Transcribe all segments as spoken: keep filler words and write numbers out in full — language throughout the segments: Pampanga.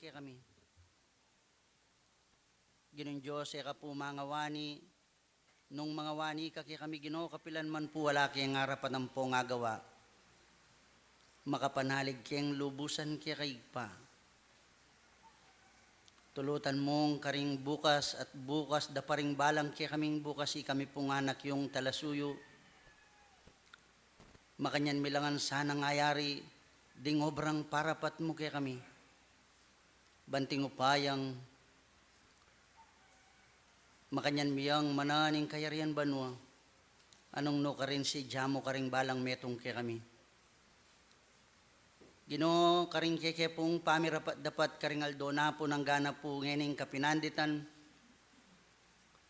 kekami. Ginung Dios, e ka pu mangawani, nung mangawani ka kekami, Ginu, kapilan man pu ala keng arapan ampong agawa, makapanalig keng lubusan keka, Ibpa. Tulutan mung karing bukas at bukas da pa ring balang kekaming bukas, ikami pung anak yung talasuyu. Makanyan mi la ngan sanang ayari ding obrang parapat mu kekami. Banting upayang makanyan mi yang mana ning kayarian banua, anung nu karin sidya mu karing balang metung kekami. Ginu, karing keke pung pamirapat-dapat karing aldo na pu, nganggana pu ngening kapinanditan,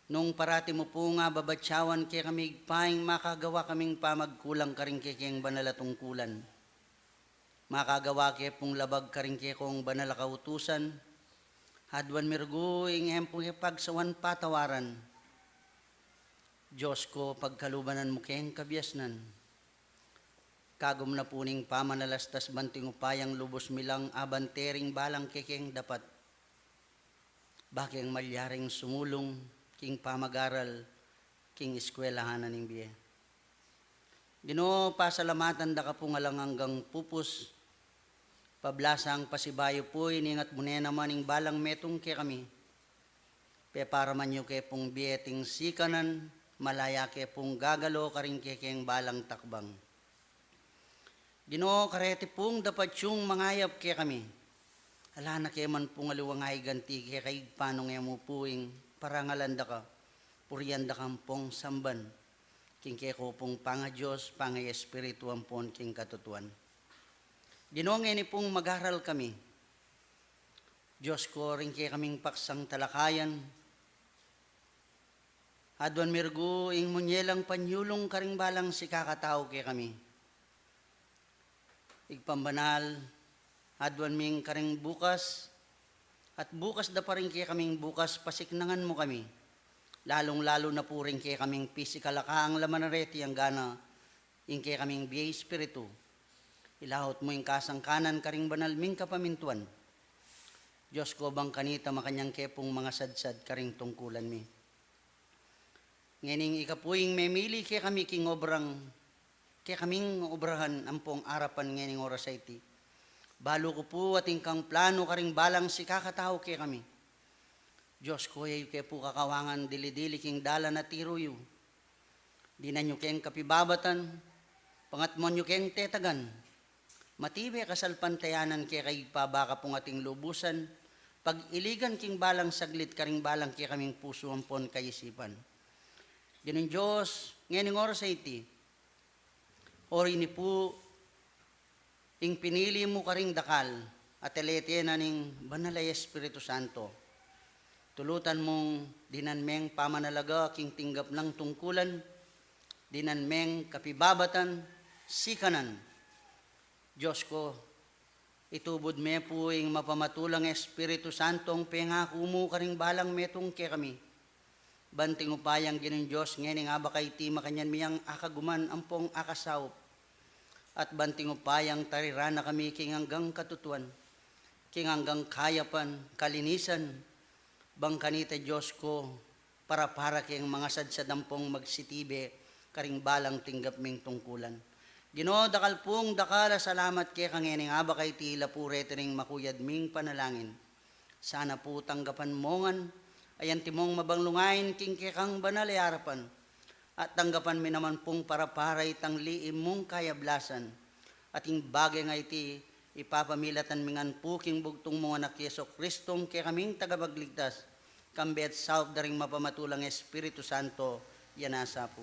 nung parati mu pu nga babatyawan kekami, Ibpa, ing makagawa kaming pamagkulang karing kekeng banal a tungkulan. Makagawa ke pung labag karing kekong banal a kautusan, aduan mi rugu ing e mu pu pagsawan patawaran. Dios ku, pagkaluban mu keng kabiasnan. Kagum na pu ning pamanalastas, banting upayang lubus mi lang abante ring balang kekeng dapat, bakeng malyaring sumulung king pamagaral king eskwelahan na ning bie. Ginu, pasalamatan da ka pung alang anggang pupus, pablasang pasibayu pu iningat mu ne naman ing balang metung kekami. Peparaman yu ke pung bie ting sikanan, malaya ke pung gagalo karing kekeng balang takbang. Ginu, kareti pung dapat yung mangayap kekami. Ala na ke man pung aliwang aiganti keka, Ibpa, nung e mu pu ing parangalan da ka, purian da ka ampong samban king keko pung pangaDios, pangaEspiritu ampon king katutuan. Ginu, ngeni pung magaral kami, Dios ku, ring kekaming paksang talakayan, aduan mi rugu ing munyelang panyulung karing balang sikakatau kekami. Ibpang banal, aduan ming karing bukas, at bukas da pa ring kekaming bukas, pasiknangan mu kami. Lalung-lalu na pu ring kekaming pisikal a kaanglaman a reti, anggana ing kekaming bie espiritu. Ilaut mu ing kasangkanan karing banal ming kapamintuan. Dios ku, bang kanita makanyan ke pung mangasadsad karing tungkulan mi. Ngening ika pu ing memili kekami king obrang, kekaming obrahan ampong arapan ngening oras a iti. Balu ku pu atin kang planu karing balang sikakatau kekami. Dios ku, e yu ke pu kakawangan dili-dili king dalan a tiru yu. Dinan yu keng kapibabatan, pangatmuan yu keng tetagan. Matibe kasalpantayanan keka, Ibpa, baka pung ating lubusan pag-iligan king balang saglit karing balang kekaming pusu ampon kaisipan. Ginung Dios, ngening oras a iti, orini pu ing pinili mu karing dakal a telete na ning Banal a Espiritu Santo. Tulutan mung dinan meng pamanalaga king tinggap nang tungkulan, dinan meng kapibabatan, sikanan. Dios ku, itubud me pu ing mapamatulang Espiritu Santong pengaku mu karing balang metung kekami. Banting upayang Ginung Dios, ngening abak a iti makanyan mi yang akaguman ampong akasaup. At banting upayang tariran na kami king anggang katutuan, king anggang kayapan, kalinisan, bang kanita, Dios ku, para-para keng mangasadsad ampong magsitibe karing balang tinggap ming tungkulan. Ginu, dakal pung dakal a salamat keka ngening abak a iti lapu reti ring makuyad ming panalangin. Sana pu tanggapan mu ngan, ayan timong mabanglungain king kekang banal a arapan, at tanggapan mi naman pung para-para itang liim mung kayablasan. At ing bage a iti, ipapamilatan mi ngan pu king bugtung mung Anak, Jesu Kristong kekaming Tagapagligtas, kambe at saup da ring mapamatulang Espiritu Santo, ya nasa pu.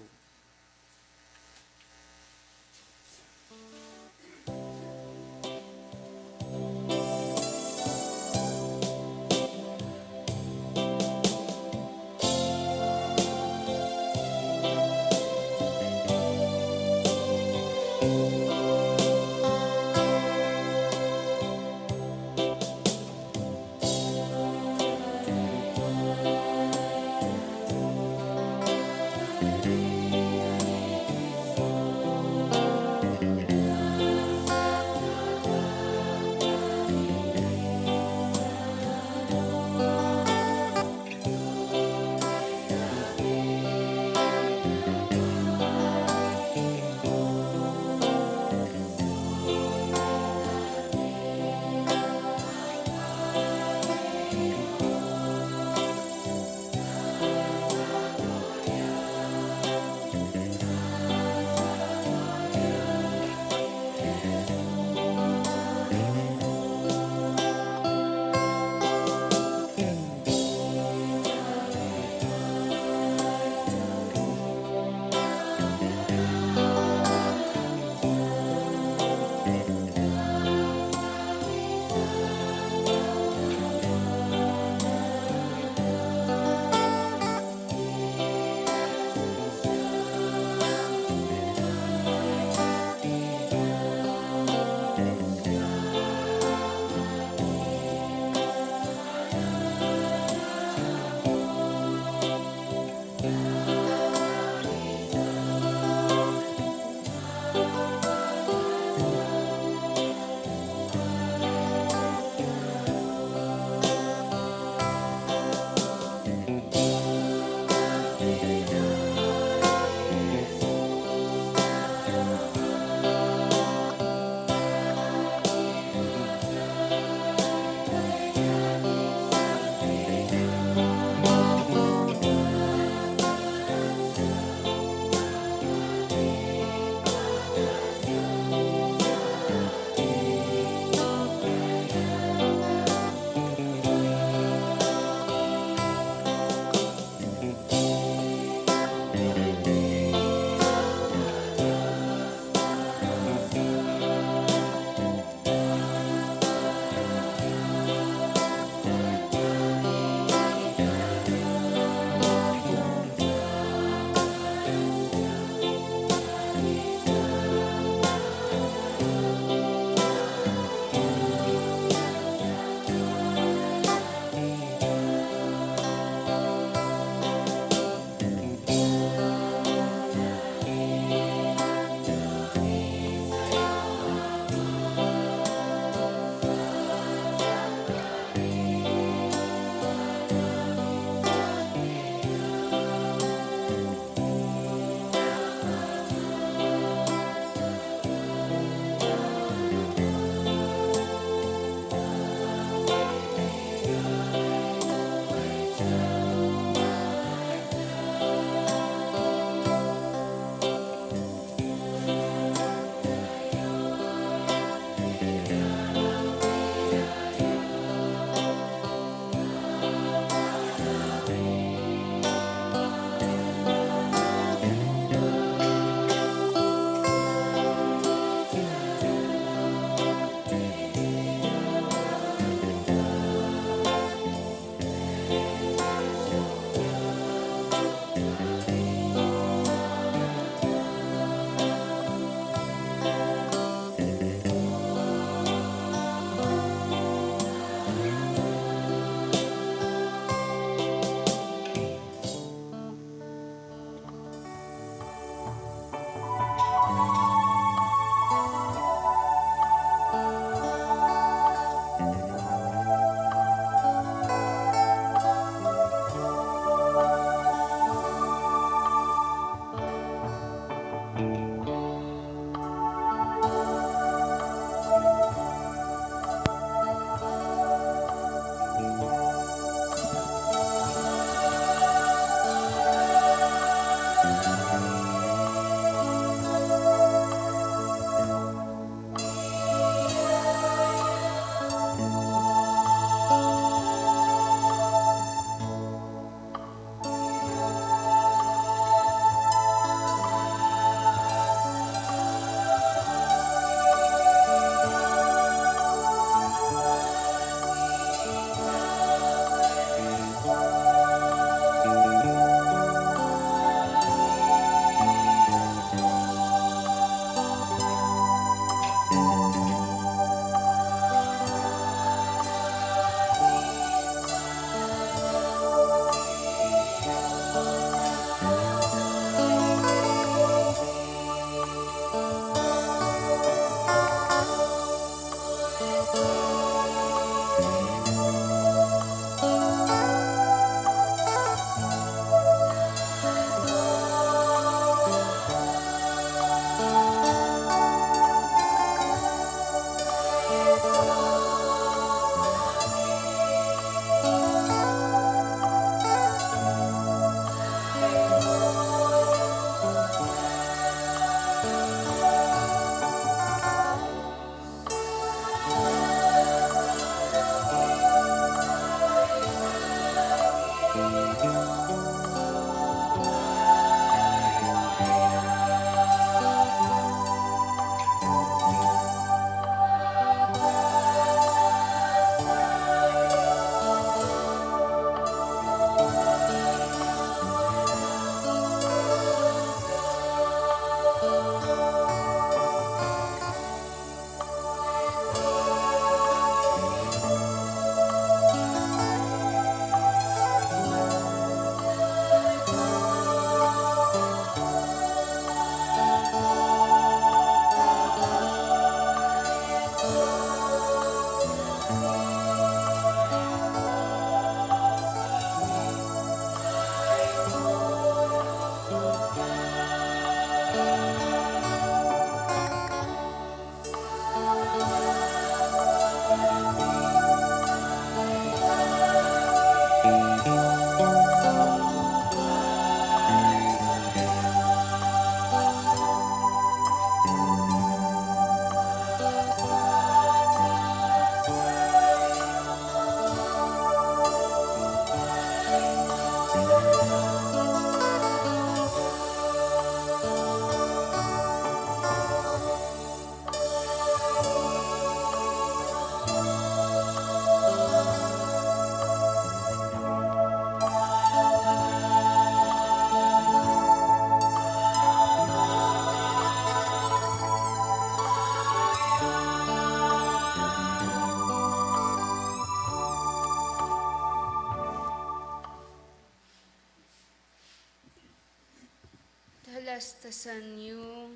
San yu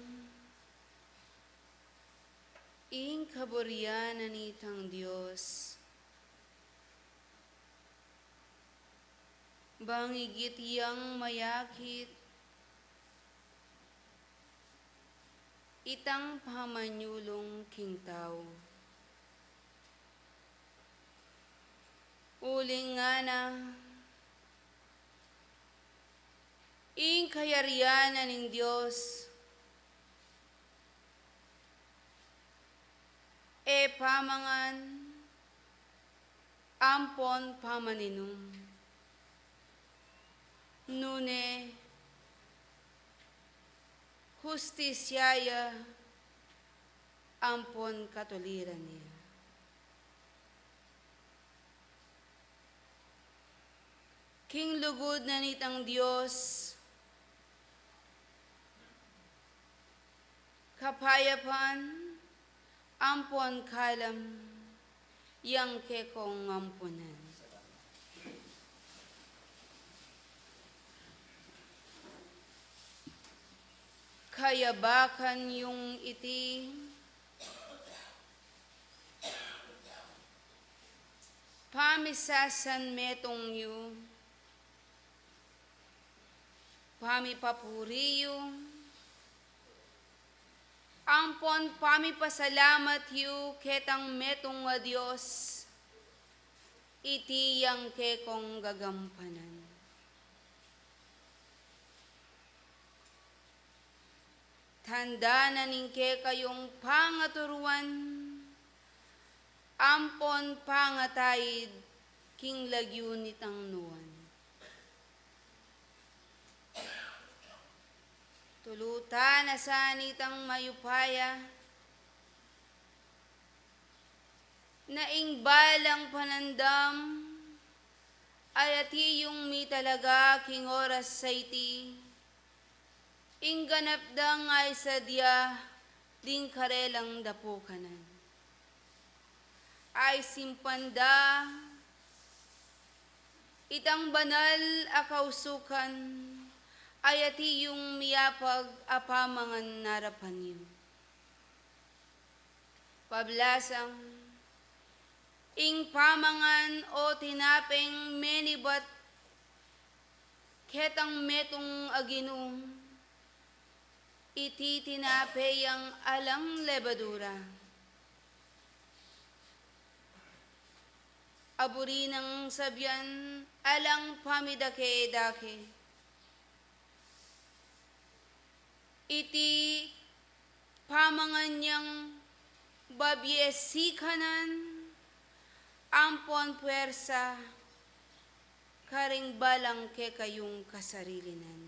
ing kaburian na nitang Dios. Bang igit yang mayakit itang pamanyulung king tau. Uling ngana, ing kayarian na ning Dios, e pamangan ampon pamaninum, nune hustisya ya ampon katuliran ya. King lugud na nitang Dios, kapayapan ampon kalam yang kekong ampunan. Kayabakan yung iti pamisasanmetung yu, pamipapuri yu, ampon pamipasalamat yu ketang metung a Dios, iti yang kekong gagampanan. Tanda na ning kekayung pangaturuan ampon pangataid king lagyu nitang nuan. Tulutan na sa nitang mayupaya na ing balang panandam ay ati yung mitalaga king oras a iti, ing ganap dang ay sadya ding karelang dapukanan. Ay simpan da itang banal a kausukan, ay ati yung miyapag a pamangan narapan yu. Pablasang, ing pamangan o tinapeng menibat ketang metung a Ginu, iti tinape yang alang lebadura. A buri nang sabian alang pamidake-dake. Iti pamangan yang babie sikanan ampon puersa karing balang kekayung kasarilinan.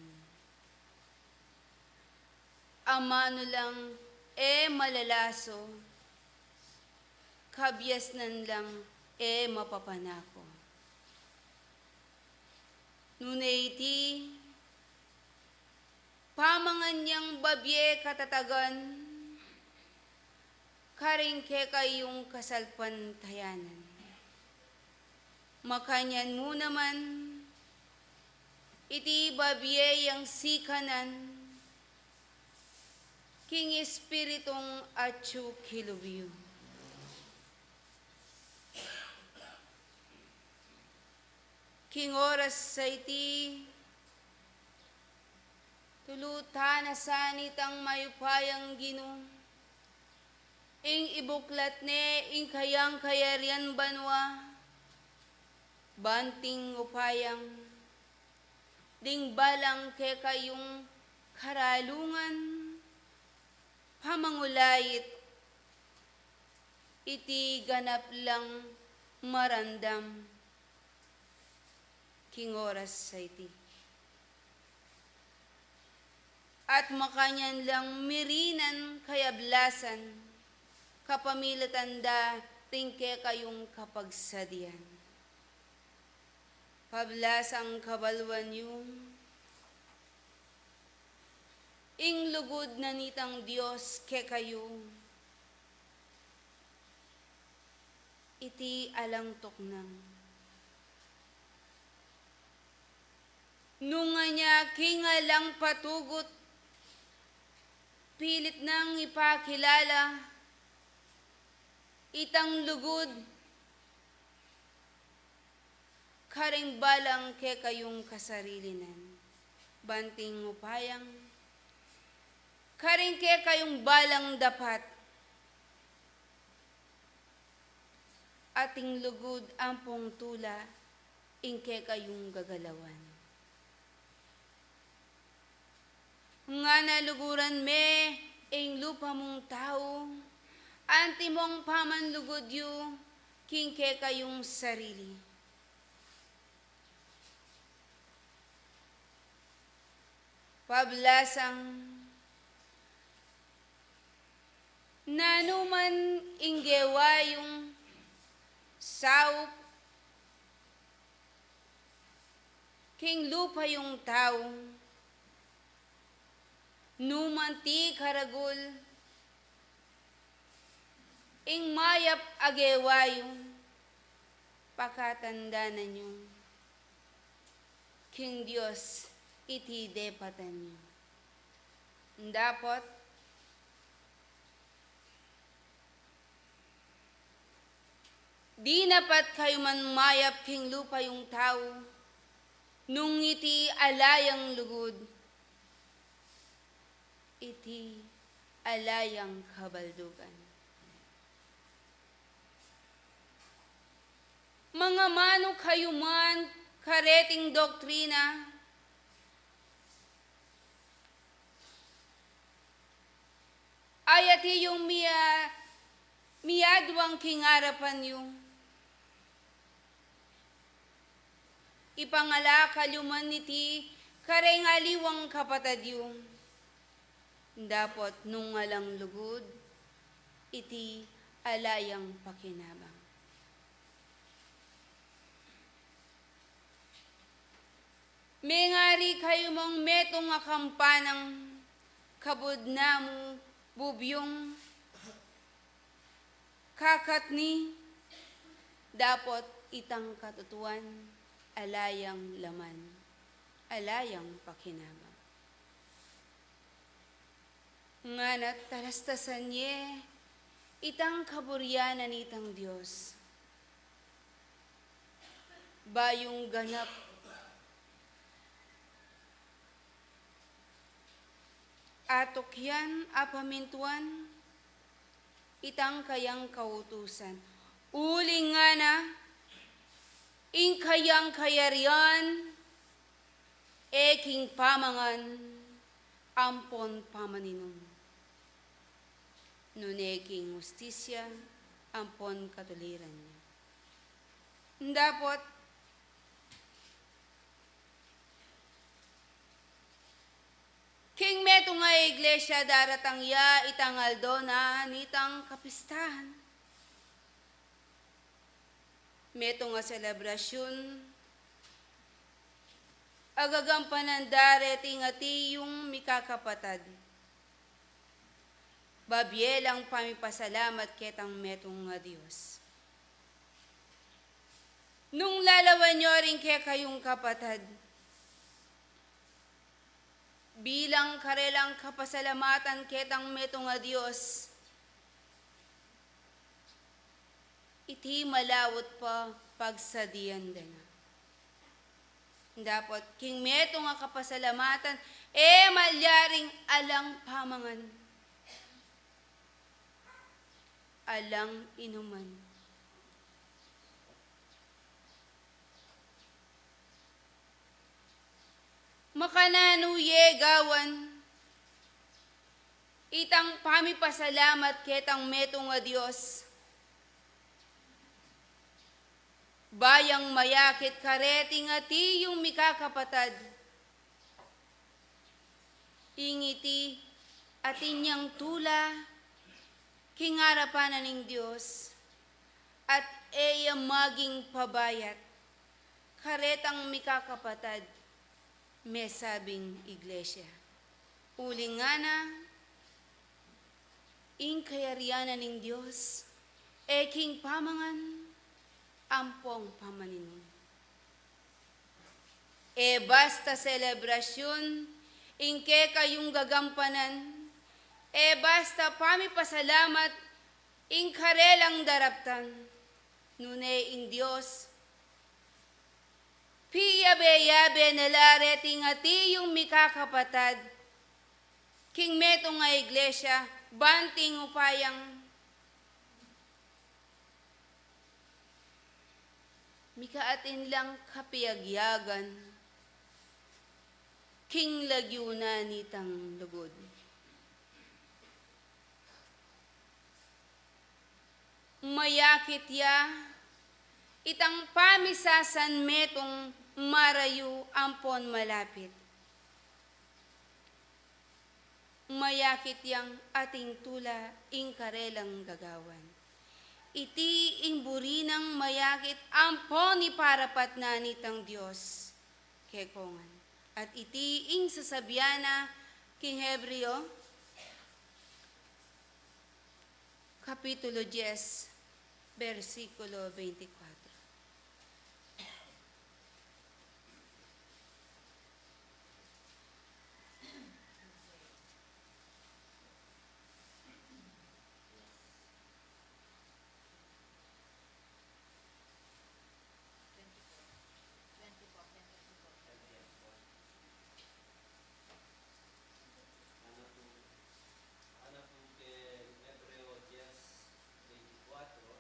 Amanu lang e malalaso, kabiasnan lang e mapapanako. Nune iti pamangan yang babie katatagan karing kekayung kasalpantayanan. Makanyan mu naman iti babie yang sikanan king Espiritung atyu kilub yu. King oras a iti, tulutan na sa nitang mayupayang Ginu ing ibuklat ne ing kayang kayarian banua, banting upayang ding balang kekayung karalungan, pamangulait, iti ganap lang marandam king oras a iti. At makanyan lang mirinan kayablasan kapamilatan da ring kekayung kapagsadian. Pablasang kabaluan yu, ing lugud na nitang Dios kekayu, iti alang tuknang. Nung anya king alang patugut, Pilit nang ipakilala itang lugud karing balang kekayung kasarili nan, ban ing upayang karing kekayung balang dapat, at ing lugud ampong tula ing kekayung gagalawan. Ngana luguran me ing lupa mung tau, antimong pamanlugud yu king kekayung sarili. Pablasang, nanu man ing gewa yung saup king lupa yung tau, nu man ti karagul ing mayap a gewa yu, pakatandanan yu, king Dios iti depatan yu. Dapot, dinapat kayu man mayap king lupa yung tau, nung iti ala yang lugud, iti ala yang kabaldugan. Mangamanu kayu man kareting doktrina, ayati yung mia-, miaduang king arapan yu. Ipangalakal yu man iti kareng aliwang kapatad yu. Dapot nung alang lugud, iti ala yang pakinabang. Mengari kayu mang metung a kampanang kabud na mu bubyung kakatni, dapot itang katutuan, ala yang laman, ala yang pakinabang. Ngana't talastasan ye itang kaburian na nitang Dios. Bayung ganap, atuk yan a pamintuan itang kayang kautusan. Uling ngana, ing kayang kayarian e king pamangan ampon pamaninum, nune king hustisya ampon katuliran. Dapot king metung a iglesia daratang ya itang aldo na nitang kapistahan. Metung a selebrasyun a gagampanan da reting ati yung mikakapatad. Babie lang pamipasalamat ketang metung a Dios. Nung lalawan yu ring kekayung kapatad, bilang karelang kapasalamatan ketang metung a Dios, iti malaut pa pagsadian da na. Dapot king metung a kapasalamatan, e malyaring alang pamangan, alang inuman. Makananu ye gawan itang pamipasalamat ketang metung a Dios, bayang mayakit kareting ati yung mikakapatad? Ing iti atin yang tula king arapan na ning Dios, at e ya maging pabayat karetang mikakapatad, mesabing iglesia. Uling ngana, ing kayarian na ning Dios e king pamangan ampong pamaninum. E basta selebrasyun ing kekayung gagampanan, E basta pamipasalamat ing karelang daraptan, nune ing Dios piyabe-yabe na la reting atiu mikakapatad king metung a iglesia, ban king upayang mikaatin lang kapiyagyagan king lagyu na nitang lugud. Mayakit ya itang pamisasanmetung marayu ampon malapit. Mayakit yang ating tula ing karelang gagawan. Iti ing buri nang mayakit ampon iparapat na nitang Dios kekongan. At iti ing sasabian na king Hebreo, Kapitulo diyes, bersikulo bente kuwatro. Ana pu, ana pu king Hebreo diyes bente kuwatro,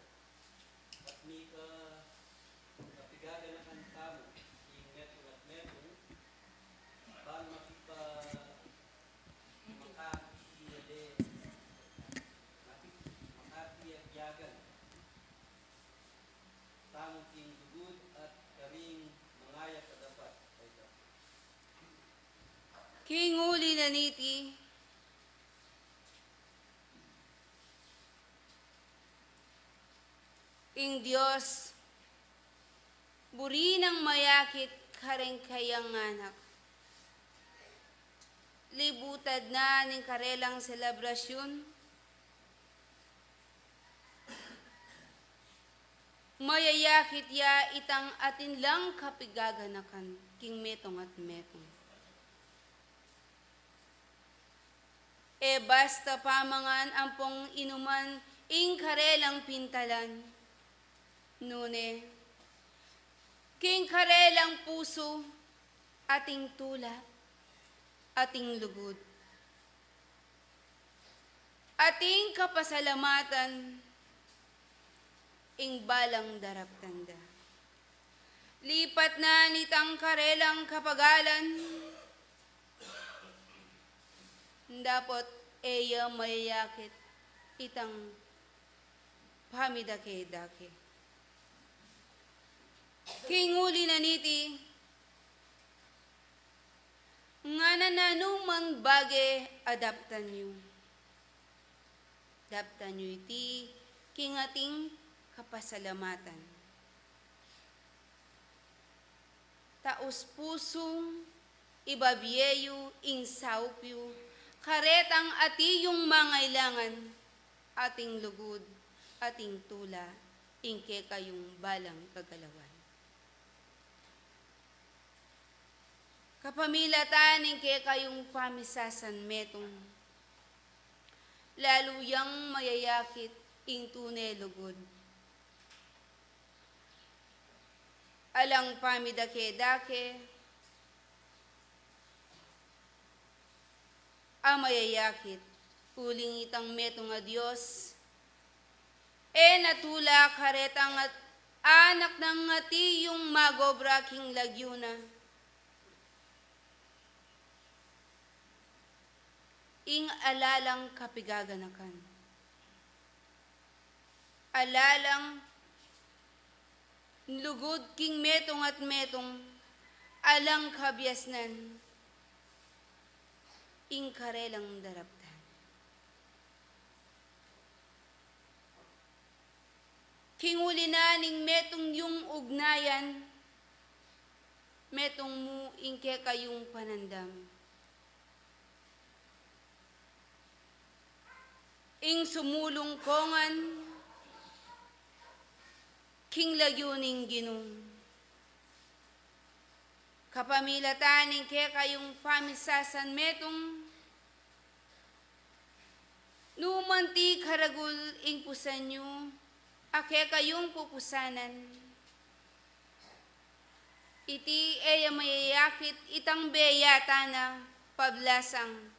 at mika, kapigaganakan tamu ing metung at metung, ban makipa-, makapiyale-, maki-, makapiyagyagan tamu king lugud at karing mangayap a dapat. King uli na niti, ing Dios buri nang mayakit kareng kayang anak. Libutad na ning karelang selebrasyun, mayayakit ya itang atin lang kapigaganakan king metung at metung. E basta pamangan ampong inuman ing karelang pintalan, nune king karelang pusu, ating tula, ating lugud, ating kapasalamatan, ing balang daraptan da. Lipat na nitang karelang kapagalan, dapot e ya mayayakit itang pamidake-dake. King uli na niti, ngana nanu mang bage a daptan yu, daptan yu iti king ating kapasalamatan. Taus pusung ibabie yu ing saup yu karetang atiu yung mangailangan, ating lugud, ating tula, ing kekayung balang kagalawan. Kapamilatan ning kekayung pamisasanmetung, lalu yang mayayakit ing tune lugud. Alang pamidake-dake a mayayakit, uling itang metung a Dios e na tula karetang at anak nang atiu yung mag-obra king lagyu na. Ing ala lang kapigaganakan, ala lang lugud king metung at metung, alang kabiasnan, ing karelang daraptan. King uli na ning metung yung ugnayan, metung mu ing kekayung panandam. Ing sumulung kongan king lagyu ning Ginu. Kapamilatan ning kekayung pamisasanmetung, Nu man ti karagul ing pusan yu, a kekayung pupusanan, iti e ya mayayakit itang beyatan na pablasang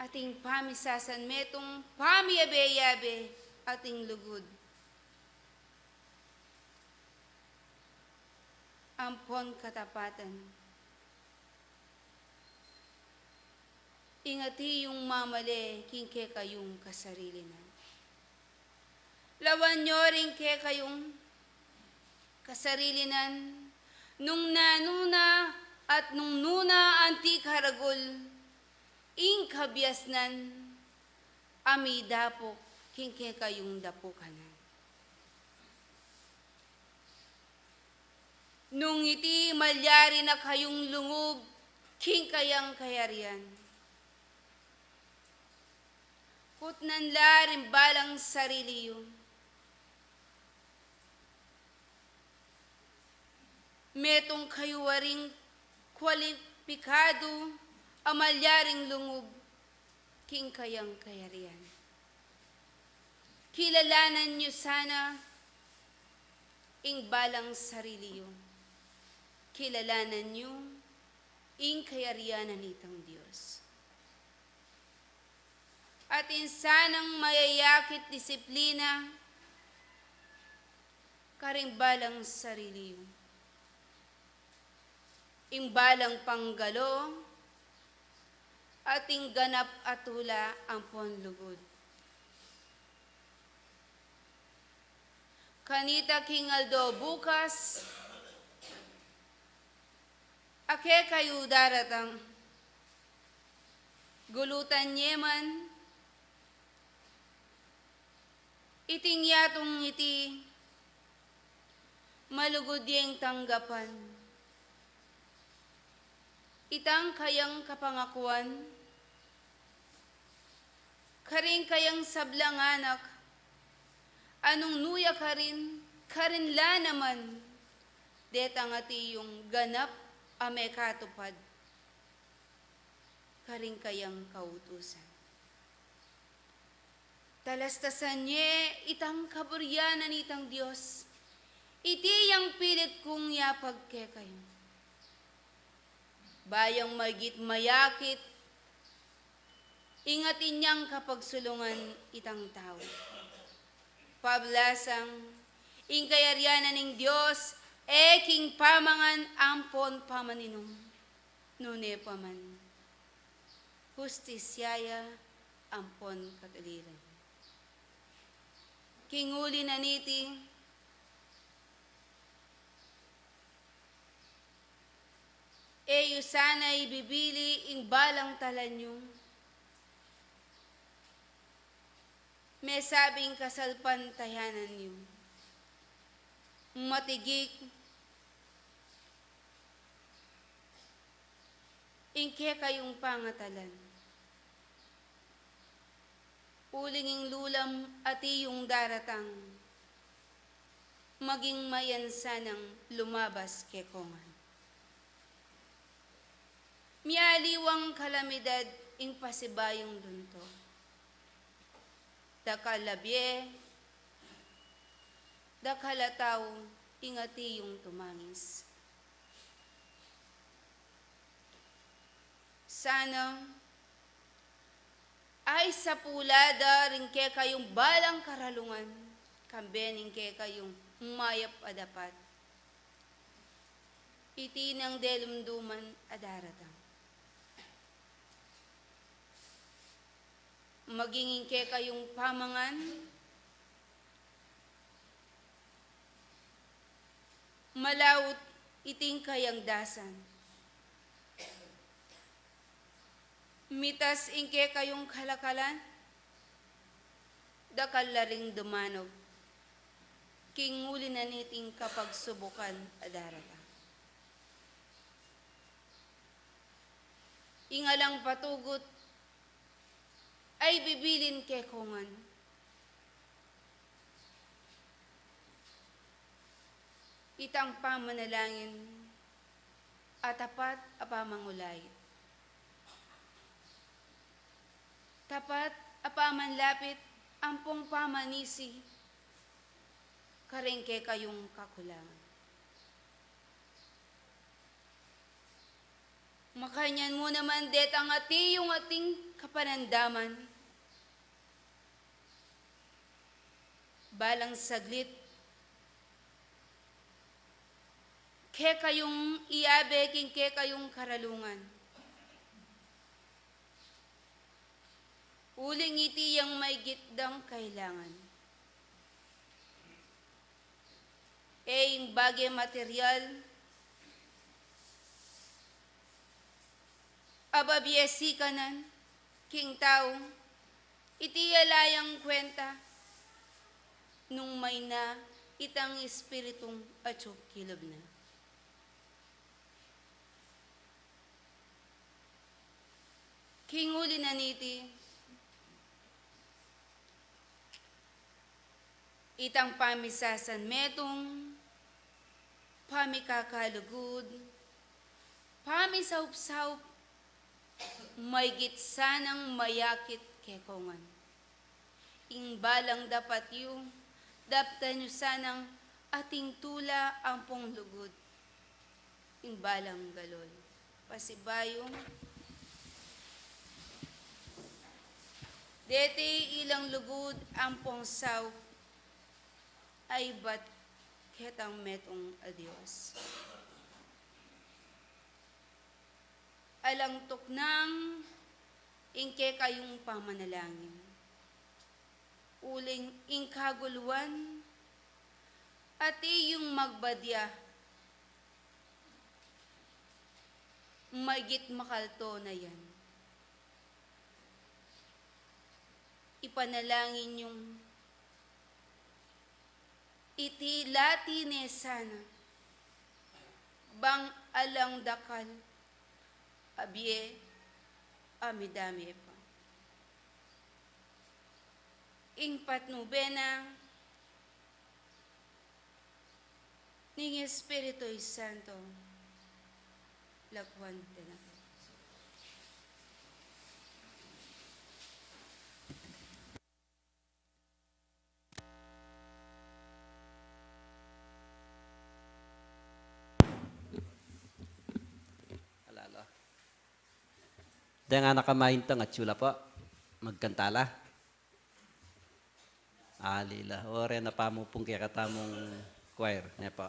ating pamisasan metung pamiyabe-yabe ating lugud ampon katapatan. Ing ati yung mamale king kekayung kasarilinan. Lawan yu ring kekayung kasarilinan, nung nanu na at nung nu na anti karagul ing kabiasnan a midapuk king kekayung dapukanan. Nung iti malyari na kayung lungub king kayang kayarian, kutnan la ring balang sarili yu. Metung kayu waring kwalipikadu a malyaring lungub king kayang kayarian. Kilalanan yu sana ing balang sarili yu. Kilalanan yu ing kayarian na nitang Dios. Atin sanang mayayakit disiplina karing balang sarili yu. Ing balang panggalo at ing ganap a tula ampon lugud. Kanita king aldo bukas, a kekayu daratang, gulutan ye man, iting yatung iti, malugud yeng tanggapan. Itang kayang kapangakuan karing kayang sablang anak, a nung nu ya karin, karin la naman detang ati yung ganap a mekatupad karing kayang kautusan. Talastasan ye itang kaburian na nitang Dios. Iti yang pilit kung yapag kekayu. Bayang magit mayakit, ing atin yang kapagsulungan itang tau. Pablasang, ing kayarian na ning Dios, e king pamangan ampon pamaninum, nune pa man hustisya ya ampon katuliran. King uli na niti, e yu sana ibibili ing balang talan yu, mesabing kasalpantayanan yu. Matigik ing kekayung pangatalan. Uling ing lulam ati yung daratang, maging mayan sanang lumabas kekongan. Mialiwang kalamidad ing pasibayung lunto. Dakal a bie, dakal a tau ing ati yung tumangis. Sana ay sapula da ring kekayung balang karalungan, kambe ning kekayung mayap a dapat. Iti nang delumduman a daratang. Maging ing kekayung pamangan, malaut iting kayang dasan. Mitas ing kekayung kalakalan, dakal la ring dumanog king uli na niting kapagsubukan a daratang. Ing alang patugut ay bibilin kekongan. Itang pamanalangin a tapat a pamangulait. Tapat a pamanlapit ampong pamanisi karing kekayung kakulangan. Makanyan mu naman detang atiu ing ating kapanandaman. Balang saglit, kekayung iabe king kekayung karalungan. Uling iti yang maigit dang kailangan. E ing bage material a babie sikanan king tau, iti ala yang kwenta nung mayna itang espiritung atyu king lub na. King uli na niti, itang pamisasanmetung, pamikakalugud, pamisaupsaup, maigit sanang mayakit kekongan. Ing balang dapat yu, daptan yu sanang ating tula ampong lugud. Ing balang galol. Pasibayu, deti ilang lugud ampong saup a ibat ketang metung a Dios. Alang tuknang ing kekayung pamanalangin. Uling ing kaguluan at iyung magbadya, maigit makalto na yan. Ipanalangin yung iti lati ne sana bang alang dakal a bie a midami pa. Ing patnube na ning Espiritu Santo, lakuan te na. Alala. Deng anak a maintang atyu la po. Magkanta la. Ali la. O, reng pamupung kekatamung choir. Ne po.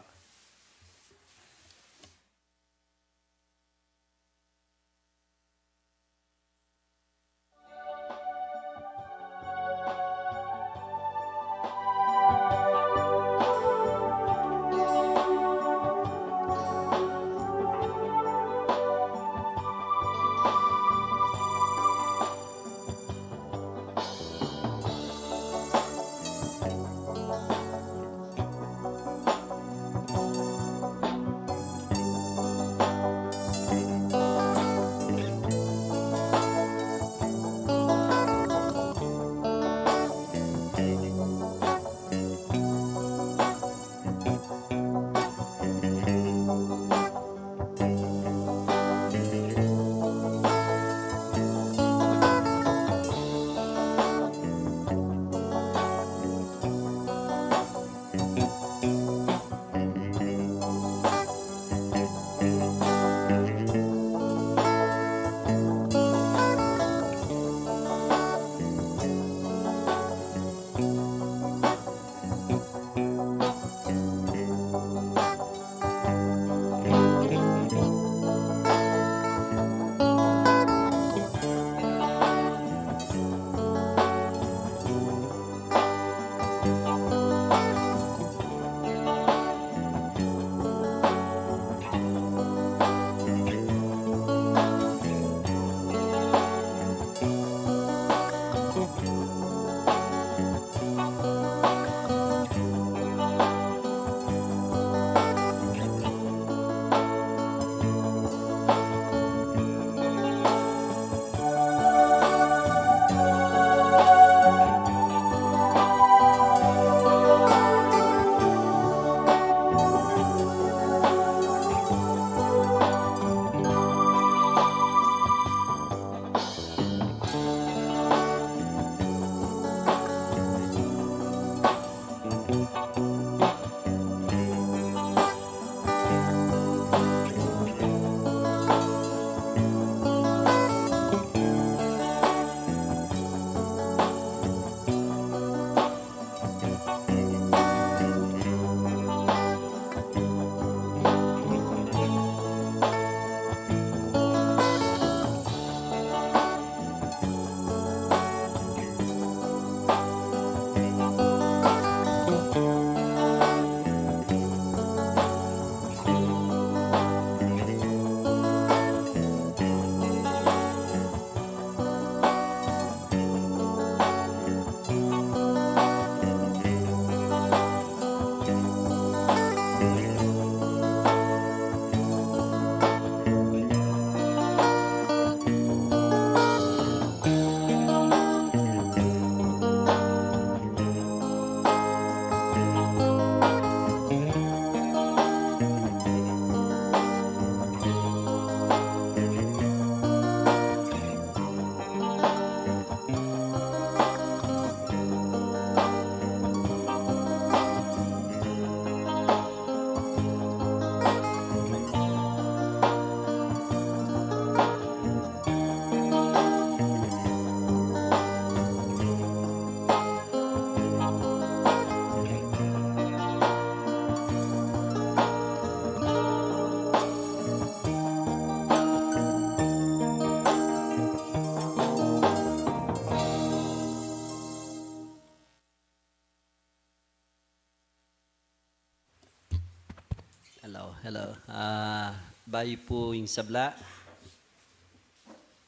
Hello, hello. Ah, bayu pu ing sabla.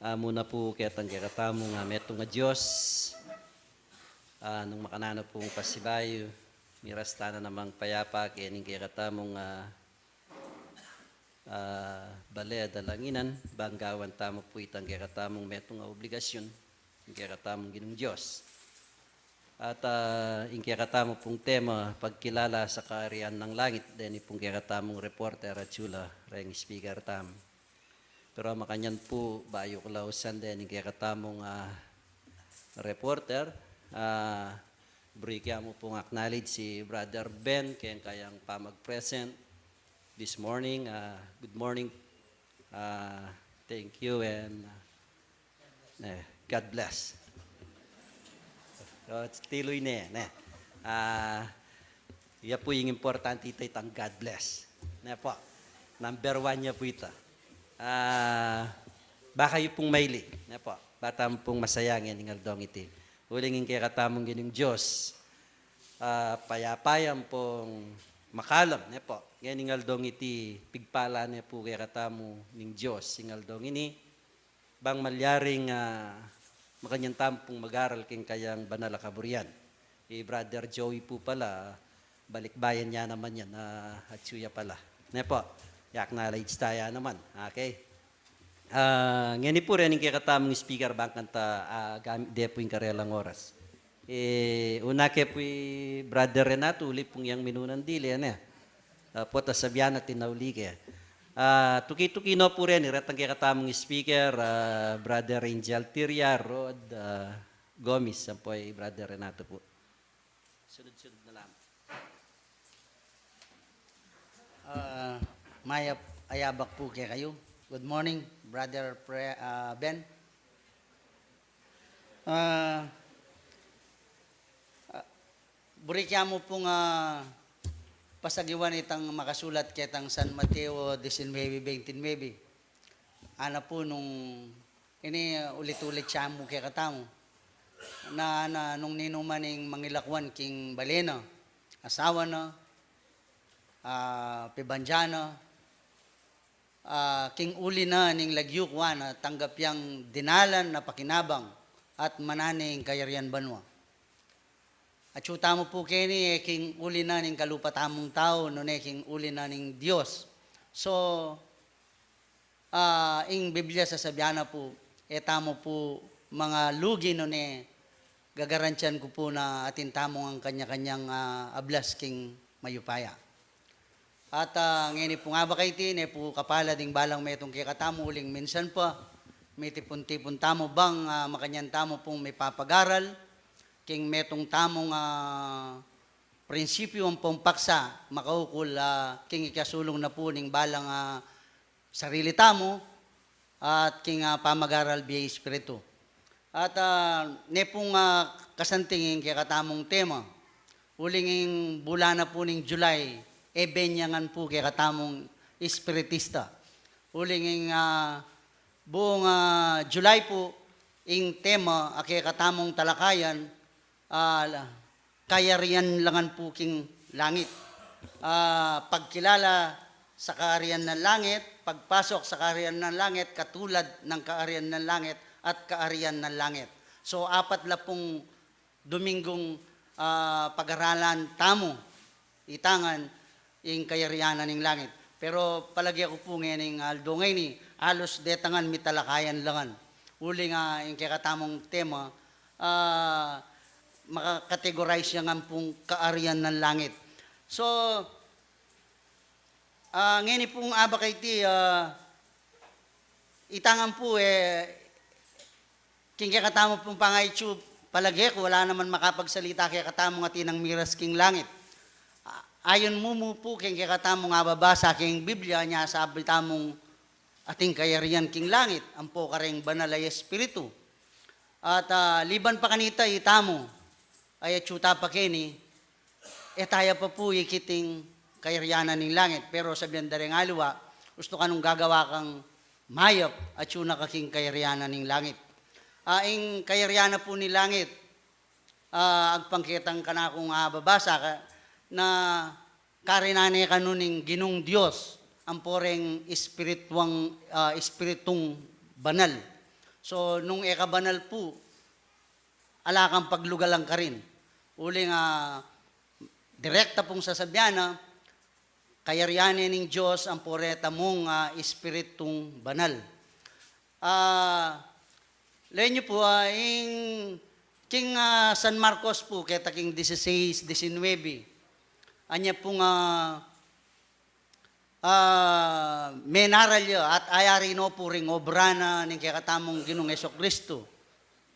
Ah, muna pu ketang kekatamung, ah, metung a Dios. Ah, nung makananu pung pasibayu, miras tana namang payapa keni kekatamung, ah, ah, bale a dalanginan, bang gawan tamu pu itang kekatamung metung a obligasyun, ing kekatamung Ginung Dios. At, ah, ing kekatamu pung tema, pagkilala sa kaharian ng langit, deni pung kekatamung reporter at sula, reng speaker tam. Pero makanyan pu, bayu ku lausan deni ing kekatamung, ah, reporter, ah, buri ke mu pung acknowledge si Brother Ben, keng kayang pamag-present this morning. Ah, good morning. Ah, thank you and, ah, Eh, God bless. O, tiluy ne, ne. Ah, iya pu ing importante ita, itang God bless. Ne pu. Number one ya pu ita. Ah, baka yu pung maili. Ne pu. Ba tamu pung masaya ngeni ing aldong iti. Uling ing kekatamung Ginung Dios. Ah, payapa ya ampong makalam. Ne pu. Ngeni ing aldong iti, pigpala ne pu kekatamu ning Dios. Ing aldong ini, bang malyaring, ah, makanyan tamu pung mag-aral king kayang banal a kaburian. I Brother Joey pu pala, balikbayan ya naman yan, ah, atyu ya pala. Ne pu, i-acknowledge ta ya naman. Okay. Ah, ngeni pu reng kekatamung speaker bang kanta, ah, gam-, de pu ing karelang oras. Eh, una ke pu i Brother Renato, uli pung yang minunan dili, ne? Ah, pota sabian atin na uli ke. Ah, tuki-tuki no pu reni, retang kekatamung speaker, ah, Brother Angel Tiria, Rod, ah, Gomez, ampo i Brother Renato pu. Sunod-sunod na lamang. Ah, mayap a yabak pu kekayu. Good morning, Brother Pre-, ah, Ben. Ah, ah, buri ke mu pung, ah, pasagiwan itang makasulat ketang San Mateo diecinuebe veintinuebe. Ana pu nung ini, ah, ulit-ulit ya mu kekatamu. Na, na nung ninuman ing mangilakuan king bale na, asawa na, ah, pibanja na, ah, king uli na ning lagyu kuan, ah, tanggap yang dinalan a pakinabang at manane ing kayarian banua. Atyu tamu pu keni, e king uli na ning kalupa tamung tau, nune king uli na ning Dios. So, ah, ing Biblia sasabian na pu, e tamu pu mangalugi nune gagarantian ku pu na atin tamung kanya-kanyang, ah, ablas king mayupaya. At, ah, ngeni pung abak a iti, ne pu kapalad ing balang metung kekatamu uling minsan pa, mitipun-tipun tamu bang, ah, makanyan tamu pung mipapagaral, king metung tamung, ah, prinsipyu ampong paksa, makaukul, ah, king ikasulung na pu ning balang, ah, sarili tamu, at king, ah, pamagaral bie Espiritu. At, ah, ne pung, ah, kasanting ing kekatamung tema. Uling ing bulan na pu ning July, e benyangan pu kekatamung espiritista. Uling ing, ah, buung, ah, July pu, ing tema a kekatamung talakayan, ah, la-, kayarian lengan pu king langit. Ah, pagkilala sa kayarian ng langit, pagpasok sa kayarian ng langit, katulad ng kayarian ng langit at kayarian ng langit. So, apat la pung Dominggung, ah, pagaralan tamu, itangan, ing kayarian ning langit. Pero palage ku pu ngening aldo ngeni, alus detangan mi talakayan lengan. Uling ing kekatamung tema, ah, maka-categorize ya ngan pung kayarian ng langit. So, ah, ngeni pung abak a iti, ah, itangan pu, eh, king kekatamu pung pangaitsu, palage ku, wala naman makapagsalita kekatamung atin nang miras king langit. A-, ayun mu mu pu, king kekatamung ababasa king Biblia, nya sabi tamung atin kayarian king langit, ampo kareng banal a Espiritu. At, ah, liban pa kanita, itamu, ay atsu ta pa keni, e taya pa pu ikit ing kayarian ning langit. Pero sabian da reng aliwa, ustu ka nung gagawa kang mayap, atsu na ka king kayarian ning langit. Ah, ing kayarian pu ning langit, ah, agpang ketang kanakung ababasa ka, na karinan ne kanu ning Ginung Dios, ampo reng espirituang, ah, espiritung banal. So, nung e ka banal pu, ala kang paglugalan karin. Uling, ah, direkta pung sasabian na, kayarian ne ning Dios ampo reta mung, ah, espiritung banal. Ah, lawen yu pu, ah, ing king, ah, San Marcos pu, keta king dieciséis diecinuebe. Anya pung, ah, ah, menaral ya at ayari no pu ring obra na ning kekatamung Ginung Jesucristo.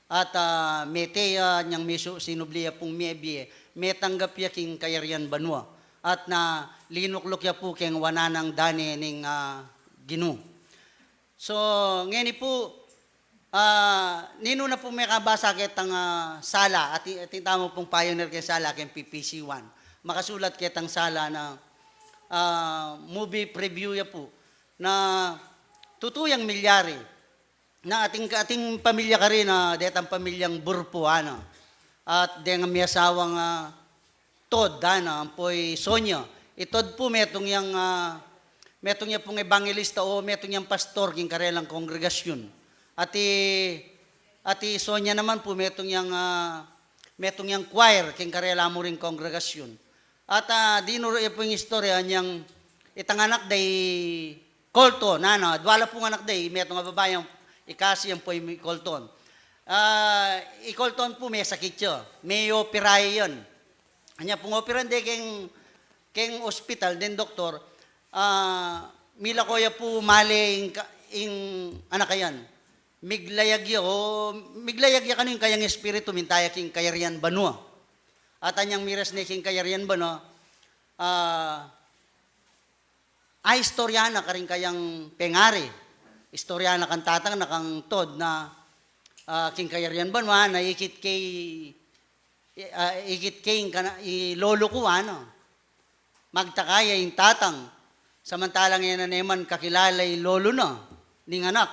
At, ah, mete ya, nyang misu-, sinubli ya pung mebie, metanggap ya king kayarian banua. At na linukluk ya pu keng wanan nang dane ning, ah, Ginu. So, ngeni pu, ah, ninu na pu mekabasa ketang, ah, sala, atin, atin tamu pung pioneer keng sala, keng P P C one. Makasulat ketang sala na, ah, movie preview ya pu, na tutu yang milyari. Na ating, ating pamilya karin na detang pamilyang Burpo, ano. At deng miasawang, ah, Todd, ano, ampo i Sonia. I Todd pu metung yang, ah, metung ya pung ebangelista o metung yang pastor king karelang kongregasyun. At i, at i Sonia naman pu metung yang, ah, metung yang choir king karela mu ring kongregasyun. At, ah, dinuru ya pu ing istorya anyang itang anak da i Colton, ano, dwala pung anak da i, metung a babai, i Cassie ampo i Colton. Ah, i Colton pu mesakit ya, me-opera ya yan. Anya pung operan de keng, keng ospital, deng doktor, ah, milako ya pu male ing ka-, ing anak a yan. Miglayag ya, o, miglayag ya kanu ing kayang espiritu, minta ya king kayarian banua. At anyang miras ne king kayarian banua, ah, a, istorya na karing kayang pengari. Istorya na kang tatang na kang Todd na, ah, king kayarian banua na ikit ke, ah, ikit ke ing kana-, i lolo ku, ano. Magtaka ya ing tatang, samantalang e na ne man kakilala i lolo na, ning anak.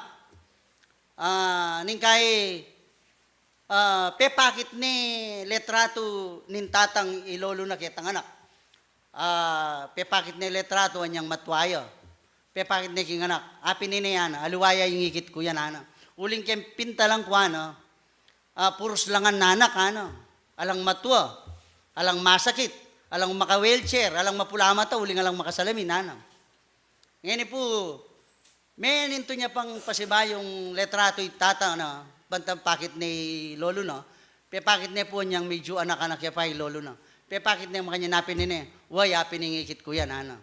Ah, ning kai, ah, pepakit ne letratu ning tatang i lolo na ketang anak. Ah, pepakit ne letratu anyang matua ya. Pepakit ne king anak. Apin ne, ana, aliwa ya ing ikit ku yan, ana. Uling keng pintalan ku, ana, ah, purus langan na anak, ana. Alang matua, alang masakit, alang maka-wheelchair, alang mapula mata, uling alang makasalamin, ana. Ngeni pu, menintu ne pang pasibayung letratu i tatang na, bantang pakit ne i lolo na, pepakit ne pu anyang medyu anak-anak ya pa i lolo na. Pepakit ne makanyan, apin ne, wa, apin ing ikit ku yan, ana.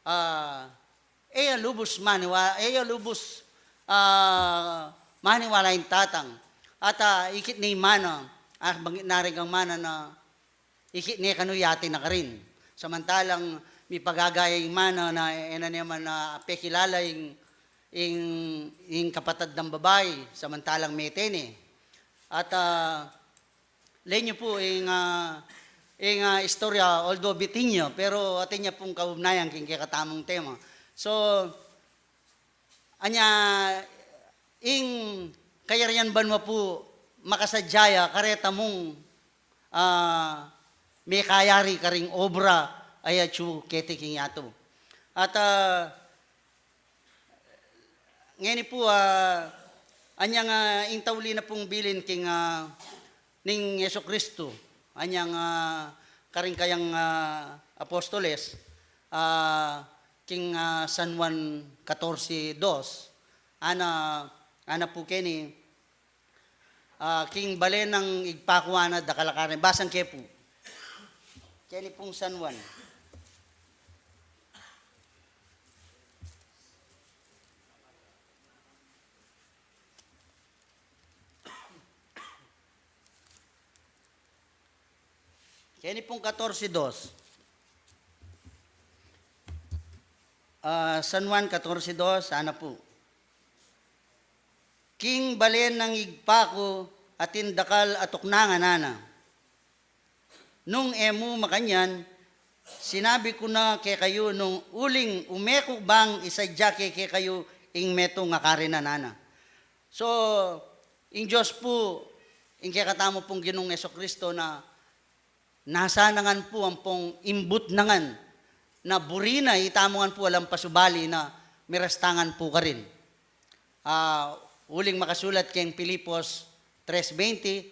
Ah, e ya lubus maniwa-, e ya lubus, ah, maniwala ing tatang. At, ah, ikit ne i mana, ah, bangit na rin kang mana na ikit ne kanu yati na karin. Samantalang mipagagaya ing mana na e na ne man na pekilala ing, ing, ing kapatad nang babai, samantalang mete ne. At, ah, lawen yu pu ing, ah, ing, ah, istorya, although bitin ya, pero atin ya pung kaugnayan king kekatamung tema. So, anya, ing kayarian banua pu makasadya ya kareta mung, ah, mekayari karing obra a atyu keti king yatu. At, ah, ngeni pu, ah, anyang, ah, ing tauli na pung bilin king, ah, ning Jesucristo, anyang, ah, karing kayang, ah, apostoles, ah, king, ah, San Juan katorse dos, ana, ana pu keni, ah, king bale nang Ibpa ku, ana, dakal a karin. Basang ke pu. Keni pung San Juan. Keni pung katorse dos. Ah, San Juan katorse dos, ana pu. King bale nang Ibpa ku atin dakal a tuknangan, ana. Nung e mu makanyan, sinabi ku na kekayu nung uling ume ku bang isadya ke kekayu ing metung a karinan, ana. So, ing Dios pu, ing kekatamu pung Ginung Jesucristo na nasa na ngan pu ampong imbut na ngan na buri na, itamu ngan pu alang pasubali na miras ta ngan pu karin. Ah, uling makasulat keng Filipos tres veinte,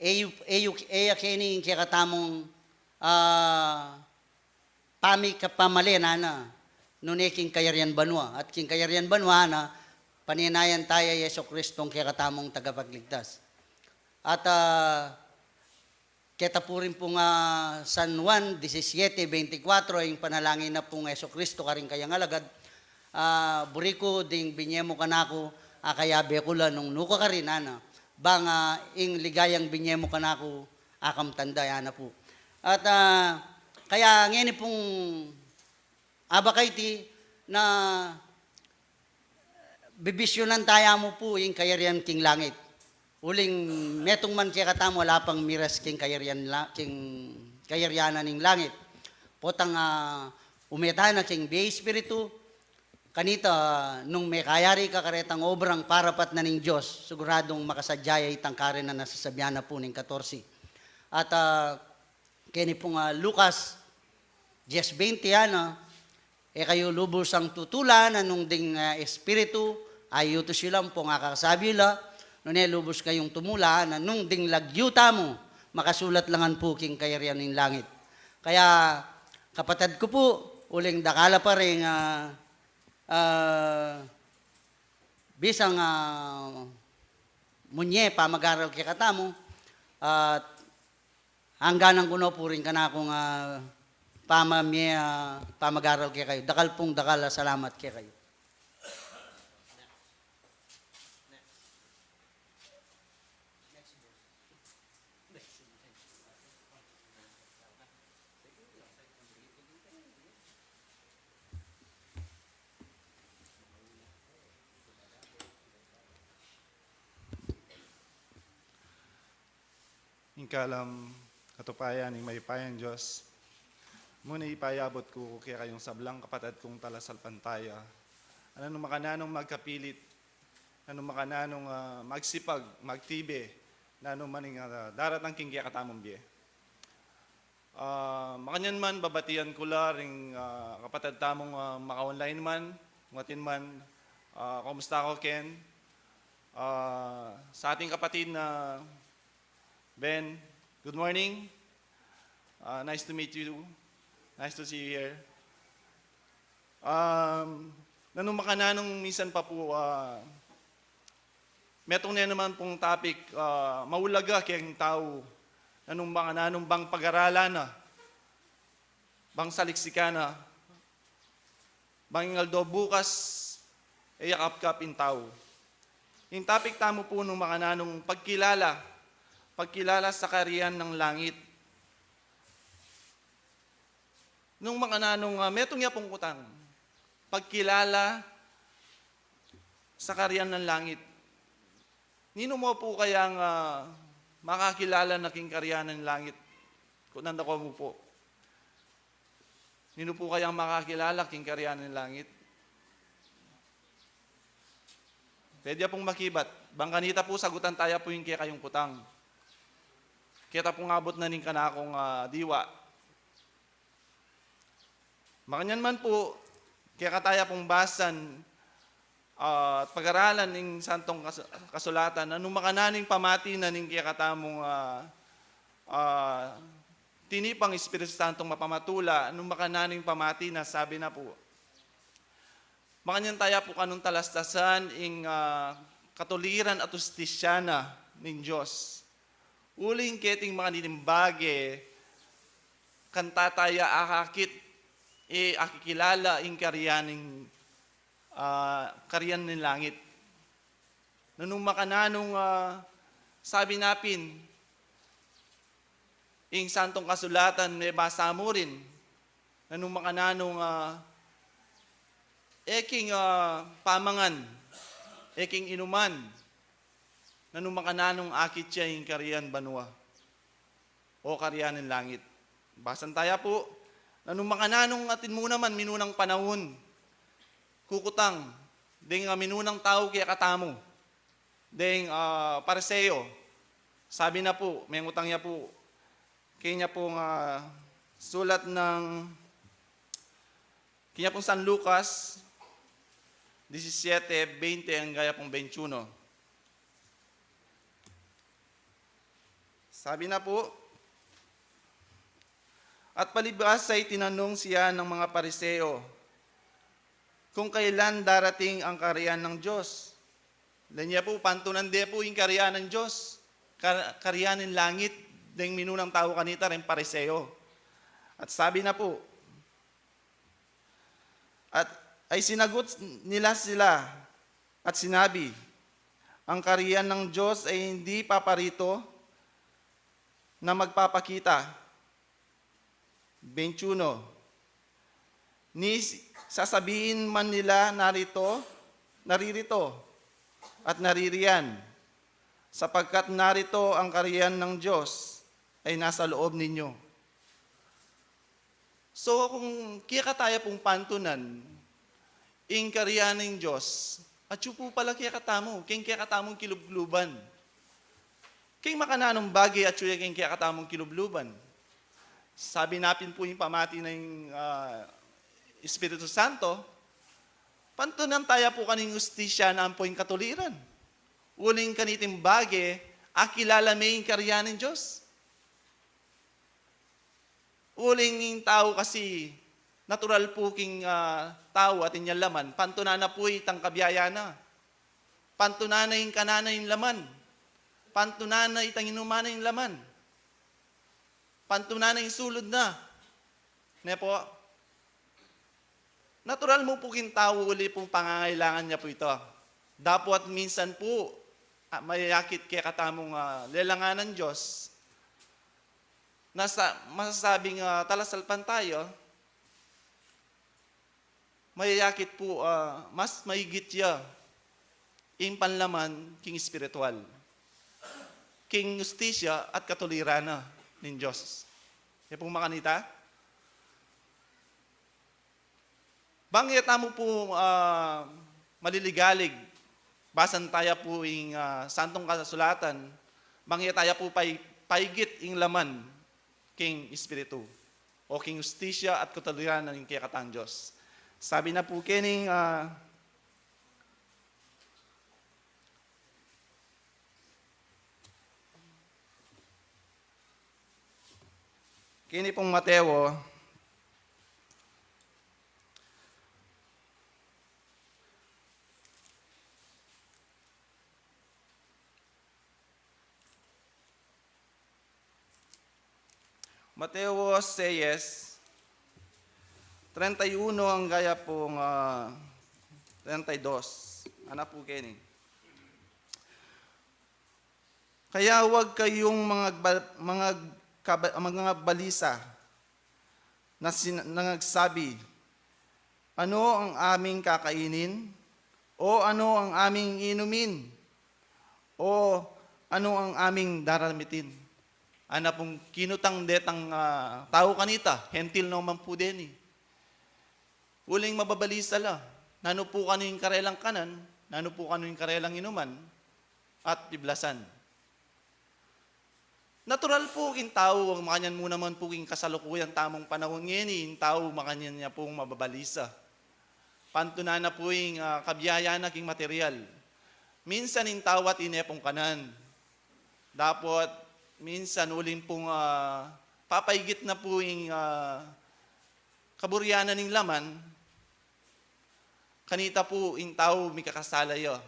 e yu, e yu, e ya keni ing kekatamung, ah, pamikapamale na, nune king kayarian banua, at king kayarian banua na, panenayan taya i Jesucristong kekatamung tagapagligtas. At, ah, keta pu rin pung, ah, San Juan disisiete bentikwatro, ing panalangin na pung Jesucristo karing kayang alagad, ah, buri ku ding binye mu kanaku, akayabe ku la nung nuka karin, ana. Bang, ah, ing ligayang binye mu kanaku, akamtan da, ana pu. At, ah, kaya ngeni pung abaka iti na bibisyunan taya mu pu ing kayarian king langit. Uling metung man kekatamu ala pang miras king kayarian la, king kayarian na ning langit. Potang, ah, ume tana king bie Espiritu, kanita nung mekayari ka karetang obrang parapat na ning Dios, siguradung makasadya ya itang kareng na nasasabian na pu ning katorse. At, ah, keni pung, ah, Lucas diez veinte, ana, e kayu lubusang tutulan, nung ding, ah, Espiritu, ayutus yu la ampong akasabi la, nune lubus kayung tumula, nung ding lagyu tamu, makasulat la ngan pu king kayarian ning langit. Kaya, kapatad ku pu, uling dakal la pa ring, ah, ah, bisang, ah, munye pamagaral kekatamu, at hangganan ku no pu ring kanakung, ah, pamamie, ah, pamagaral kekayu. Dakal pung dakal a salamat kekayu. Ing kalam katupayan ning mayupayang Dios, muna ipayabut ku kekayung sablang kapatad kung talasalpantaya, a nanu makananung magkapilit, nanu makananung, ah, magsipag, magtibe, nanu man ing, ah, daratang king kekatamung bie. Ah, makanyan man, babatian ku la ring, ah, kapatad tamung, ah, maka-online man, nung atin man, ah, kumusta ko, Ken? Ah, sa ating kapatid na Ben, good morning. Ah, nice to meet you. Nice to see you here. Um, nanu makananung minsan pa pu, ah, metung ne naman pung topic, ah, maulaga keng tau. Nanu makananung bang pagaralan na, bang saliksikan na, bang ing aldo bukas, e ya kapkap ing tau. Ing topic tamu pu nung makananung pagkilala, pagkilala sa kayarian ning langit. Nung makananung, ah, metung ya pung kutang, pagkilala sa kayarian ning langit. Ninu mu pu kayang, ah, makakilala na king kayarian ning langit? Kutnan da ko mu pu. Ninu pu kayang makakilala king kayarian ning langit? Pwede ya pung makibat. Bang kanita pu, sagutan taya pu ing kekayung kutang. Keta pung abut na ning kanakung, ah, diwa. Makanyan man pu, kekataya pung basan, ah, at pagaralan ing Santong Kas-, Kasulatan, nanu makananung pamati na ning kekatamung, ah, ah, tinipang Espiritu Santong mapamatula, nanu makananung pamati na, sabi na pu. Makanyan taya pu kanung talastasan ing, ah, katuliran at hustisya na ning Dios. Uling keting makanini bage, kanita taya akakit, e akikilala ing kayarian ning, ah, kayarian ning langit. Nanu makananung, ah, sabi na pin ing Santong Kasulatan, mebasa mu rin, nanu makananung, ah, e king, ah, pamangan, e king inuman, nanu makananung akit ya ing kayarian banua o kayarian ning langit. Basan taya pu, nanu makananung atin mu naman minunang panaun, kukutang ding, ah, minunang tau kekatamu, ding, ah, Pariseo. Sabi na pu, mengutang ya pu, Kenya pong, ah, sulat ng, kenya pong San Lucas disisiete, bente, ang gaya pong bentiuno. Sabi na po, at palibas ay tinanong siya ng mga Pariseo kung kailan darating ang kaharian ng Diyos. Lawen ya pu, pantunan de pu ing kaharian ng Diyos, ka-, kaharian ning langit, deng minunang tau kanita, reng Pariseo. At sabi na pu, at ay sinagot nila sila at sinabi, ang kaharian ng Diyos ay hindi paparito na magpapakita. Bentiuno, ni sasabihin man nila, narito, naririto, at naririyan, sapagkat narito ang kaharian ng Diyos ay nasa loob ninyo. So, kung kekatamu pung pantunan ing kaharian ning Diyos, atyu pu pala kekatamu, keng kekatamung kilubluban. Keng makananung bage, atyu ya keng kekatamung kilubluban. Sabi na pin pu ing pamati ning, ah, Espiritu Santo, pantunan taya pu kaning ustisya na ampo ing katuliran. Uling kaniting bage, akilala me ing kaharian ning Diyos. Uling ing tau kasi, natural pu king, ah, tau atin yang laman, pantunan na pu itang kabiayan na. Pantunan na ing kanan na ing laman. Pantunan na itang inuman na ing laman. Pantunan na ing sulud na. Ne pu? Natural mu pu king tau, uli pung pangangailangan ya pu ita. Dapot minsan pu, ah, mayayakit kekatamung, ah, lelangan ning Diyos. Nasa, masasabing, ah, talasalpantaya, mayayakit pu, ah, mas maigit ya ing panlaman king espiritual, king ustisya at katuliran na ning Diyos. Ya pung makanita? Bang e tamu pu, ah, maliligalig, basan taya pu ing, ah, Santong Kasulatan, bang e taya pu pai-, paigit ing laman king Espiritu, o king ustisya at katuliran na ning kekatang Diyos. Sabi na pu kening, ah, keni pung Mateo, Mateo seis, treinta y uno ang gaya pung, ah, treinta y dos. Ana pu keni. Kaya huwag kayong mangagba-, mangagkaba-, mangabalisa na sin-, nangagsabi, "Ano ang aming kakainin? O ano ang aming inumin? O ano ang aming daramitin?" Ana pung kinutang detang, ah, tau kanita, Hentil naman pu deni. Uling mababalisa la, nanu pu kanu ing karelang kanan, nanu pu kanu ing karelang inuman, at piblasan. Natural pu king tau, makanyan mu naman pu king kasalukuyan tamung panahun ngeni, ing tau makanyan ya pung mababalisa. Pantunan na pu ing, ah, kabiayan na king material. Minsan ing tau atin ne pung kanan. Dapot, minsan uling pung, ah, papaigit na pu ing, ah, kaburian na ning laman, kanita pu ing tau mikakasala ya.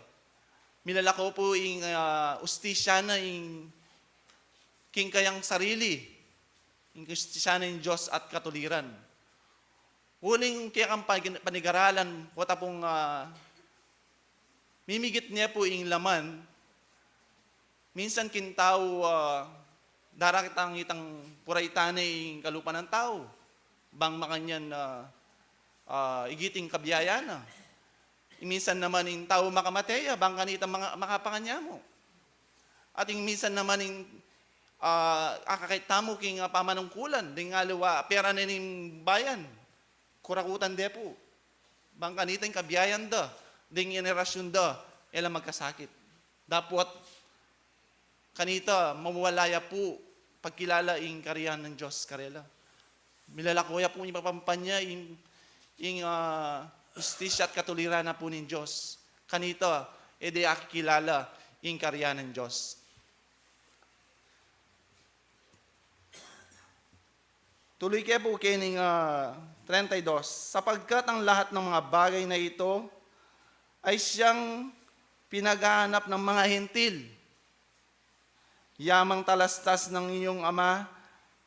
Milalako pu ing, ah, ustisya na ing king kayang sarili, ing ustisya na ing Diyos at katuliran. Uling kekang pag-, panigaralan, kota pung, ah, mimigit ne pu ing laman, minsan king tau, ah, darakit itang puraitan ne ing kalupa nang tau, bang makanyan, ah, ah, igit ing kabiayan na. Minsan naman ing tau makamate ya, bang kanita manga-, makapanganyamu. At ing minsan naman ing, ah, akakit tamu king, ah, pamanungkulan, deng aliwa pera ne ning bayan, kurakutan de pu. Bang kanita ing kabiayan da, deng henerasyun da, e la magkasakit. Dapot kanita, mawala ya pu pagkilala ing karian ning Dios karela. Milalako ya pu ing papampanya ing, ing, ah, hustisya at katuliran na pu ning Dios. Kanita, e de akikilala ing karian ning Dios. Tuloy ke pu kening, ah, treinta y dos, "Sapagkat ang lahat ng mga bagay na ito ay siyang pinaghahanap ng mga Hentil. Yamang talastas ng inyong ama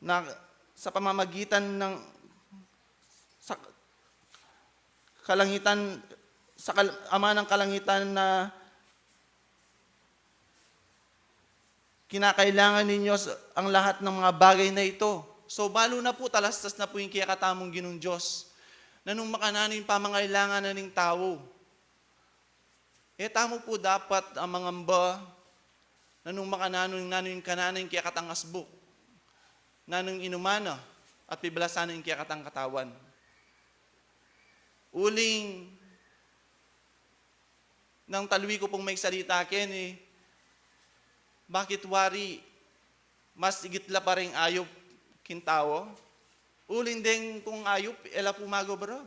na sa pamamagitan ng, sa kalangitan, sa kal-, ama ng kalangitan na kinakailangan ninyo s-, ang lahat ng mga bagay na ito." So, balu na pu, talastas na pu ing kekatamung Ginung Dios. Nanung makananu ing pamangailangan na ning tau. E tamu pu dapat a mangamba nanung makananu, nanu ing kananu ing kekatang asbuk, nanung inumana at pibalasan ing kekatang katawan. Uling nang talwi ku pung maisalita keni, bakit wari mas igit la pa ring ayup king tau? Uling deng kung ayup, e la pu magobra.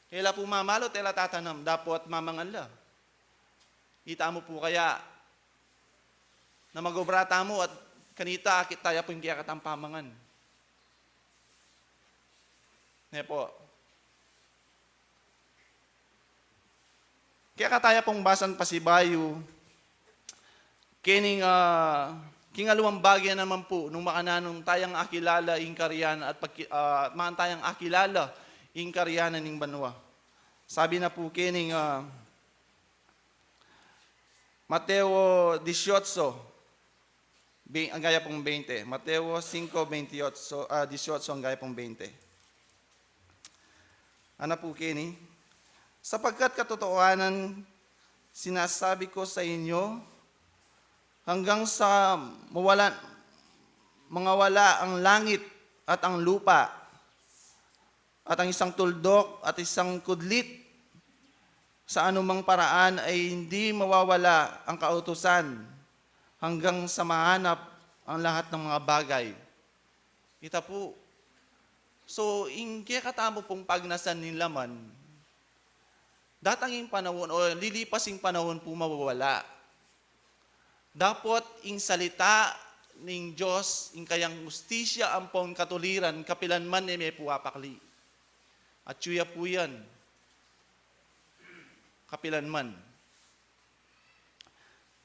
E la pu mamalu at e la tatanam, dapot mamangan la. Itamu pu kaya na magobra tamu at kanita akit taya pu ing kekatang pamangan. Ne pu. Kaya kataya pung basan pasibayu, kening, ah, king aluang bage naman pu, nung makananu tayang akilala ing karian at pagki-, ah, maan tayang akilala ing karian ning banua. Sabi na pu kening, ah, Mateo dieciocho, Bi-, ang gaya pong twenty. Mateo singko, bentiocho, ah, dieciocho, ang gaya pong twenty. Ana pu keni, "Sapagkat katotohanan, sinasabi ko sa inyo, hanggang sa mawala, mangawala ang langit at ang lupa, at ang isang tuldok at isang kudlit, sa anumang paraan ay hindi mawawala ang kautusan hanggang sa mahanap ang lahat ng mga bagay." Ita pu. So, ing kekatamu pung pagnasan ning laman, datang ing panahon o lilipas ing panahon pu mawawala. Dapot ing salita ning Dios, ing kayang hustisya ampong katuliran, kapilanman e me pu apakli. Atyu ya pu yan. Kapilanman.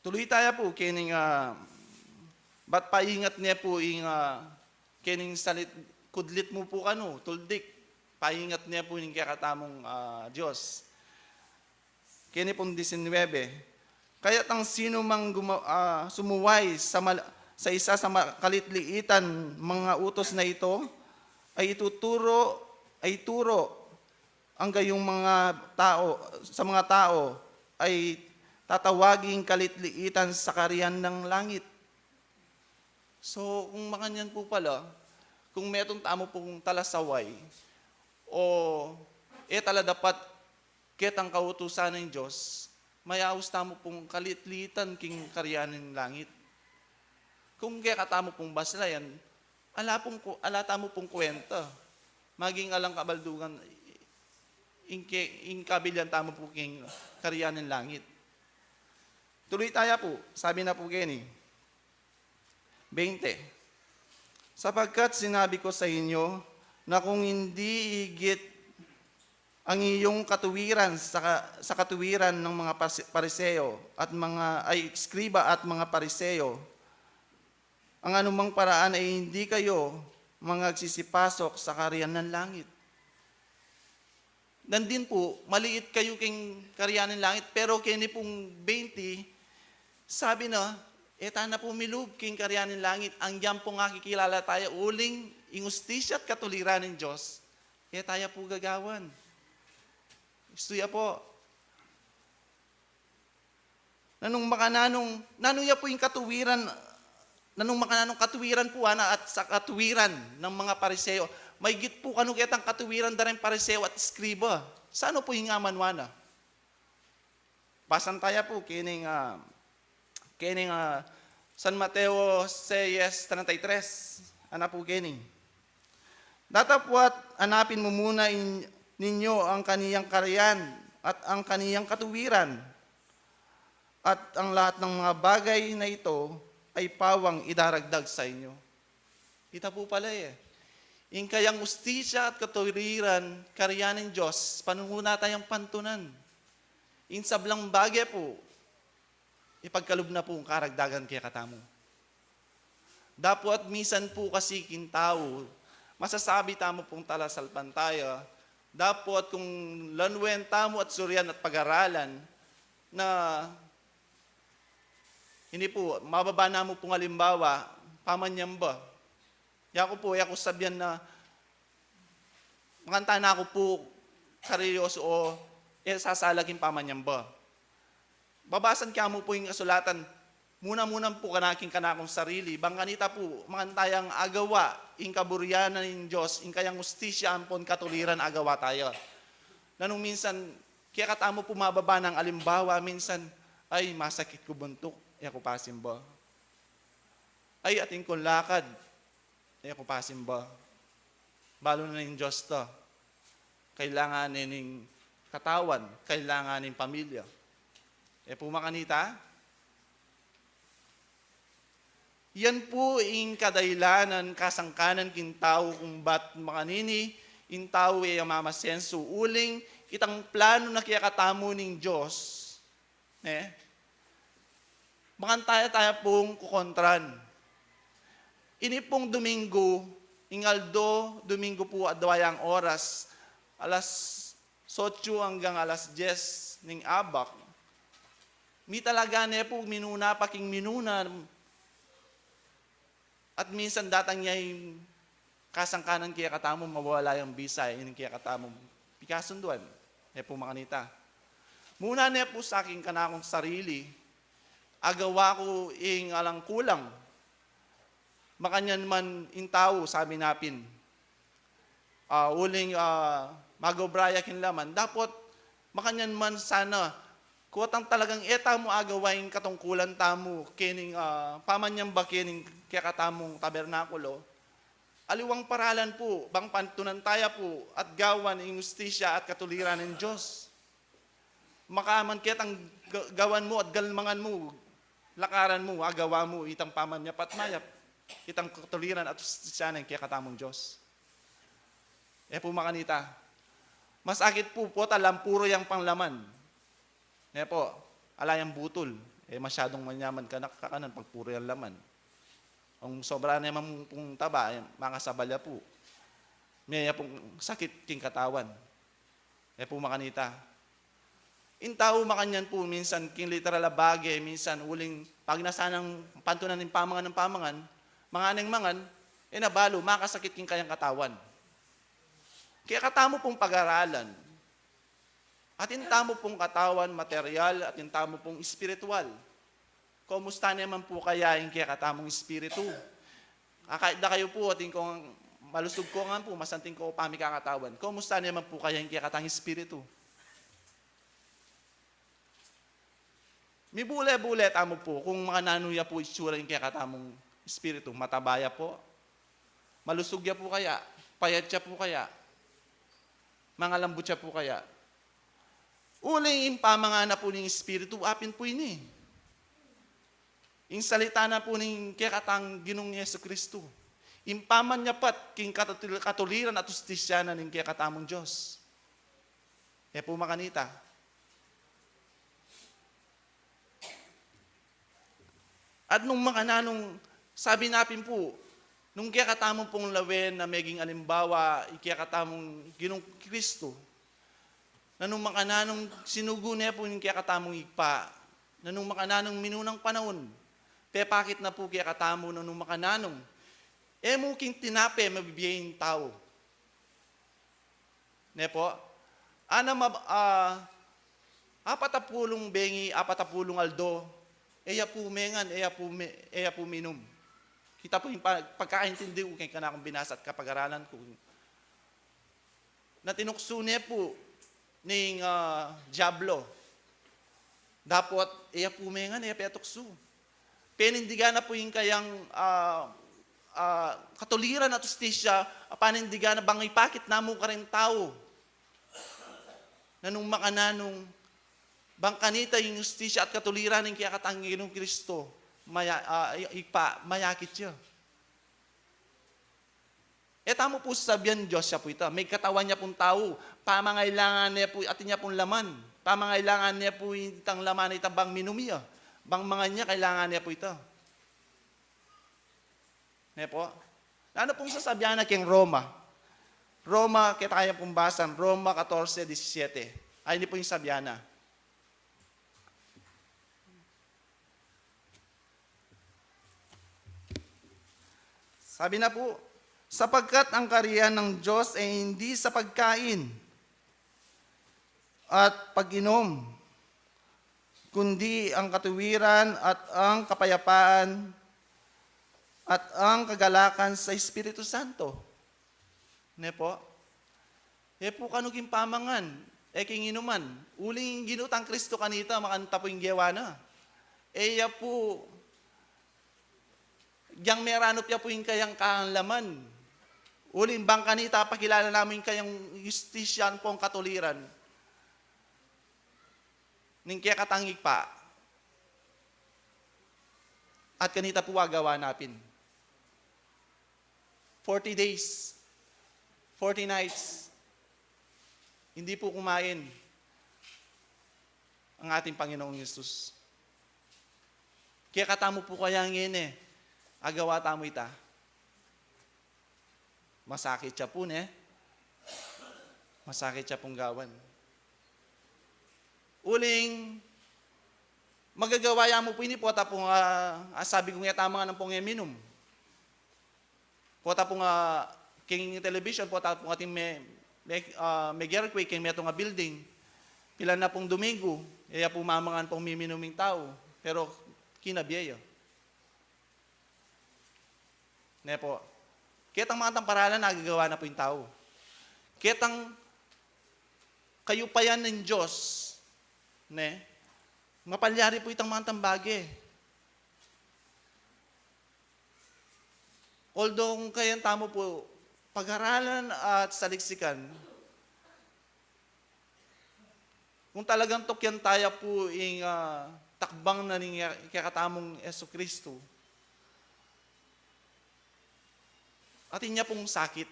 Tuluy taya pu, kening, ah, bat paingat ne pu ing, ah, kening salit, kudlit mu pu kanu, tuldik. Paingat ne pu ing kekatamung, ah, Dios. Keni pung disinwebe, "Kaya't ang sinumang guma-, ah, sumuway sa mal-, sa isa sa makalitliitan mga utos na ito, ay ituturo, ay turo ang gayong mga tao, sa mga tao, ay tatawaging kalitliitan sa karian ng langit." So, kung makanyan pu pala, kung metung tamu pung talasaway, o e tala dapat ketang kautusan ning Dios, mayaus tamu pung kalitlitan king karian ning langit. Kung kekatamu pung baslayan, ala pung ku-, ala tamu pung kuwenta. Maging alang kabaldugan, ing ke-, ing kabilian tamu pu king karian ning langit. Tuluy taya pu, sabi na pu keni. Bente. "Sapagkat sinabi ko sa inyo na kung hindi igit ang iyong katuwiran sa ka-, sa katuwiran ng mga Pasi-, Pariseo at mga, ay, eskriba at mga Pariseo, ang anumang paraan ay hindi kayo mangagsisipasok sa karian ng langit." Nandin pu, maliit kayu king karian ning langit, pero keni pung bente, sabi na, e tana pu milub king karian ning langit, anggian pung akikilala taya uling ing ustisya at katuliran ning Dios, e taya pu gagawan. Istu ya pu. Nanung makananung, nanu ya pu ing katuwiran, nanung makananung katuwiran pu, ana, at sa katuwiran ng mga Pariseo. Maigit pu kanu ketang katuwiran da ring Pariseo at eskriba. Sanu pu ing amanwa na? Basan taya pu, kening, ah, kening, ah, San Mateo seis treinta y tres, ana pu keni. Datapwat anapin mu muna in-, ninyo ang kaniyang karian at ang kaniyang katuwiran, at ang lahat ng mga bagay na ito ay pawang idaragdag sa inyo. Kita pu pala e. Ing kayang ustisya at katuwiran, karian ning Dios, panuna tayang pantunan. Ing sablang bage pu, ipagkalub na pung karagdagan kekatamu. Dapot minsan pu kasi king tau, masasabi tamu pung talasalpantaya, dapot kung lanwen tamu at surian at pagaralan, na ini pu, mababa namu pung alimbawa, pamanyamba. Yaku pu, yaku sabian na mangantanan ku pu, seryoso o e sasalag ing pamanyamba. Babasan ke mu pu ing kasulatan, muna-muna pu kanaking kanakung sarili, bang kanita pu, mangan tayang agawa ing kaburian ning Dios, ing kayang ustisya ampon katuliran agawa taya. Nanung minsan, kekatamu pu mababa nang alimbawa, minsan, "Ay, masakit ku buntuk, e ku pasimba. Ay, atin kung lakad, e ku pasimba." Balu na ning Dios ta. Kailangan ne ning katawan, kailangan ning pamilya. E pu makanita? Yan pu ing kadahilanan kasangkanan king tau kung bat makanini ing tau e mamasensu uling itang plano na kekatamu ning Dios. Ne? Mangan taya, taya pung kukontran. Ini pung Domingo, ing aldo Domingo pu, adwa yang oras, alas otso anggang alas dyes ning abak. Mitalaga ne pu minuna pa king minuna. At minsan datang ya ing kasangkanan kekatamu, mawala yang bisa, ini kekatamu pikasunduan. E pu makanita. Muna ne pu sa king kanakung sarili, agawa ku ing alang kulang. Makanyan man ing tau, sabi na pin, ah, uling, ah, mag-obra ya king laman. Dapot makanyan man sana, kuwatang talagang e tamu agawa ing katungkulan tamu kening, ah, pamanyamba kening kekatamung tabernakulo. Aliwang paralan pu, bang pantunan taya pu at gawan ing ustisya at katuliran ning Dios. Makaman ketang ga-, gawan mu at galmangan mu, lakaran mu, agawa mu itang pamanyapat mayap, itang katuliran at ustisya ning kekatamung Dios. E pu makanita. Masakit pu, pota lang puro yang panglaman. Ne pu, ala yang butul. E masyadung manyaman ka na kakanan pag puro yang laman. Ang sobra ne man pung taba, e, makasabal ya pu. Meya pung sakit king katawan. E pu makanita. Ing tau makanyan pu, minsan king literal a bage, minsan uling pag na sanang pantunan ing pamangan ning pamangan, manganeng mangan, e na balu, makasakit king kayang katawan. Kekatamu pung pagaralan, atin tamu pung katawan, material, atin tamu pung espiritual. Kumusta ne man pu kaya ing kekatamung espiritu? Akakit da kayu pu, atin kung malusug ko ngan pu, masanting ko pamikakatawan. Kumusta ne man pu kaya ing kekatang espiritu? Mibule-bule tamu pu kung makananu ya pu itsura ing kekatamung espiritu. Mataba ya pu? Malusug ya pu kaya? Payat ya pu kaya? Mangalambut ya pu kaya? Uling ing pamangan na pu ning Espiritu, apin pu ini. Ing salita na pu ning kekatang Ginung Jesucristo. Ing pamanyapat king katutil-, katuliran at ustisya na ning kekatamung Dios. E pu makanita. At nung makananung, sabi na pin pu, nung kekatamu pung lawen na meging alimbawa ing kekatamung Ginung Kristo, na nung makananung sinugo ne pu ing kekatamung Ibpa, na nung makananung minunang panaun, pepakit na pu kekatamu, na nung makananung, e mu king tinape mabibie ing tau. Ne pu? Ana ma-, ah, apat a pulung bengi, apat a pulung aldo, e ya pu mengan, e ya pu me-, e ya pu minum. Kita pu ing pa-, pagkaintindi ku keng kanakung binasa at kapag-aralan ku. Na tinuksu ne pu ning, ah, Diablo. Dapot, e ya pu mengan, e ya petuksu. Penindigan na pu ing kayang, ah, ah, katuliran at hustisya, a panindigan na bang ipakit na mu karing tau. Nanung makananu, bang kanita ing hustisya at katuliran ning kekatang Ginung Kristo, maya-, ah, i-, ipa, mayakit ya. E tamu pu sasabian Dios ya pu ita. May katawan ya pung tau. Pamangailangan ne pu, atin ya pung laman. Pamangailangan ne pu itang laman, itang bang minum ya. Bang mangan ya, kailangan ne pu ita. Ne pu? Nanu pung sasabian na keng Roma? Roma, keta kaya pung basan, Roma katorse disisiete. Ay, ini pu ing sabian na. Sabi na pu, "Sapagkat ang karian ng Diyos ay hindi sa pagkain at pag-inom, kundi ang katuwiran at ang kapayapaan at ang kagalakan sa Espiritu Santo." Ne pu? E pu kanu king pamangan, e king inuman. Uling Ginu tang Kristo kanita, makanita pu ing gewa na. E ya pu, yang meranup ya pu ing kayang kaanlaman. Uling bang kanita pakilala na mu ing kayang hustisya ampong katuliran ning kekatang Ibpa. At kanita pu agawa na pin. Forty days, forty nights, hindi pu kumain ang ating Panginoong Yesus. Kekatamu pu kaya ngeni, agawa tamu ita? Masakit ya pu, ne? Masakit ya pung gawan. Uling, magagawa ya mu pu ini pota pung, ah, ah, sabi kung e tamu ngan ampong e minum. Pota pung, ah, king television, pota pung atin me-, me-, ah, meg-earthquake king metung a building. Pilan na pung Domingo, e ya pu mamangan pung miminum ing tau. Pero kinabie ya. Ne pu? Ketang makatang paralan, agagawa na pu ing tau. Ketang kayupayan ning Dios, ne? Mapalyari pu itang makatang bage. Although kung kayan tamu pu pag-aralan at saliksikan, kung talagang tukyan taya pu ing, ah, takbang na ning kekatamung Jesucristo, atin ya pung sakit,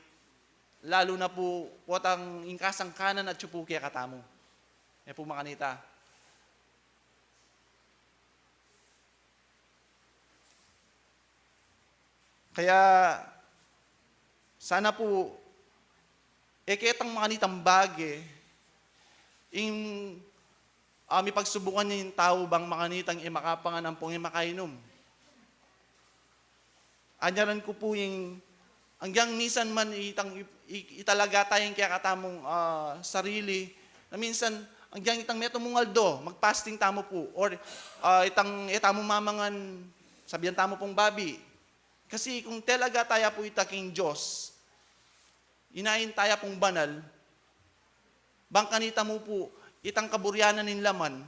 lalu na pu potang ing kasangkanan atyu pu kekatamu. E pu makanita. Kaya, sana pu, e ketang makanitang bage, ing, ah, mipagsubukan ya ing tau bang makanitang e makapangan ampong e makainum. Anyaran ku pu ing, anggang minsan man itang i-, i-, italaga taya ing kekatamung, ah, sarili, na minsan, anggang itang metung mung aldo, mag-fasting tamu pu, or, ah, itang, e tamu mamangan, sabian tamu pung babi. Kasi kung talaga taya pu ita king Dios, inain taya pung banal, bang kanita mu pu, itang kaburian na ning laman,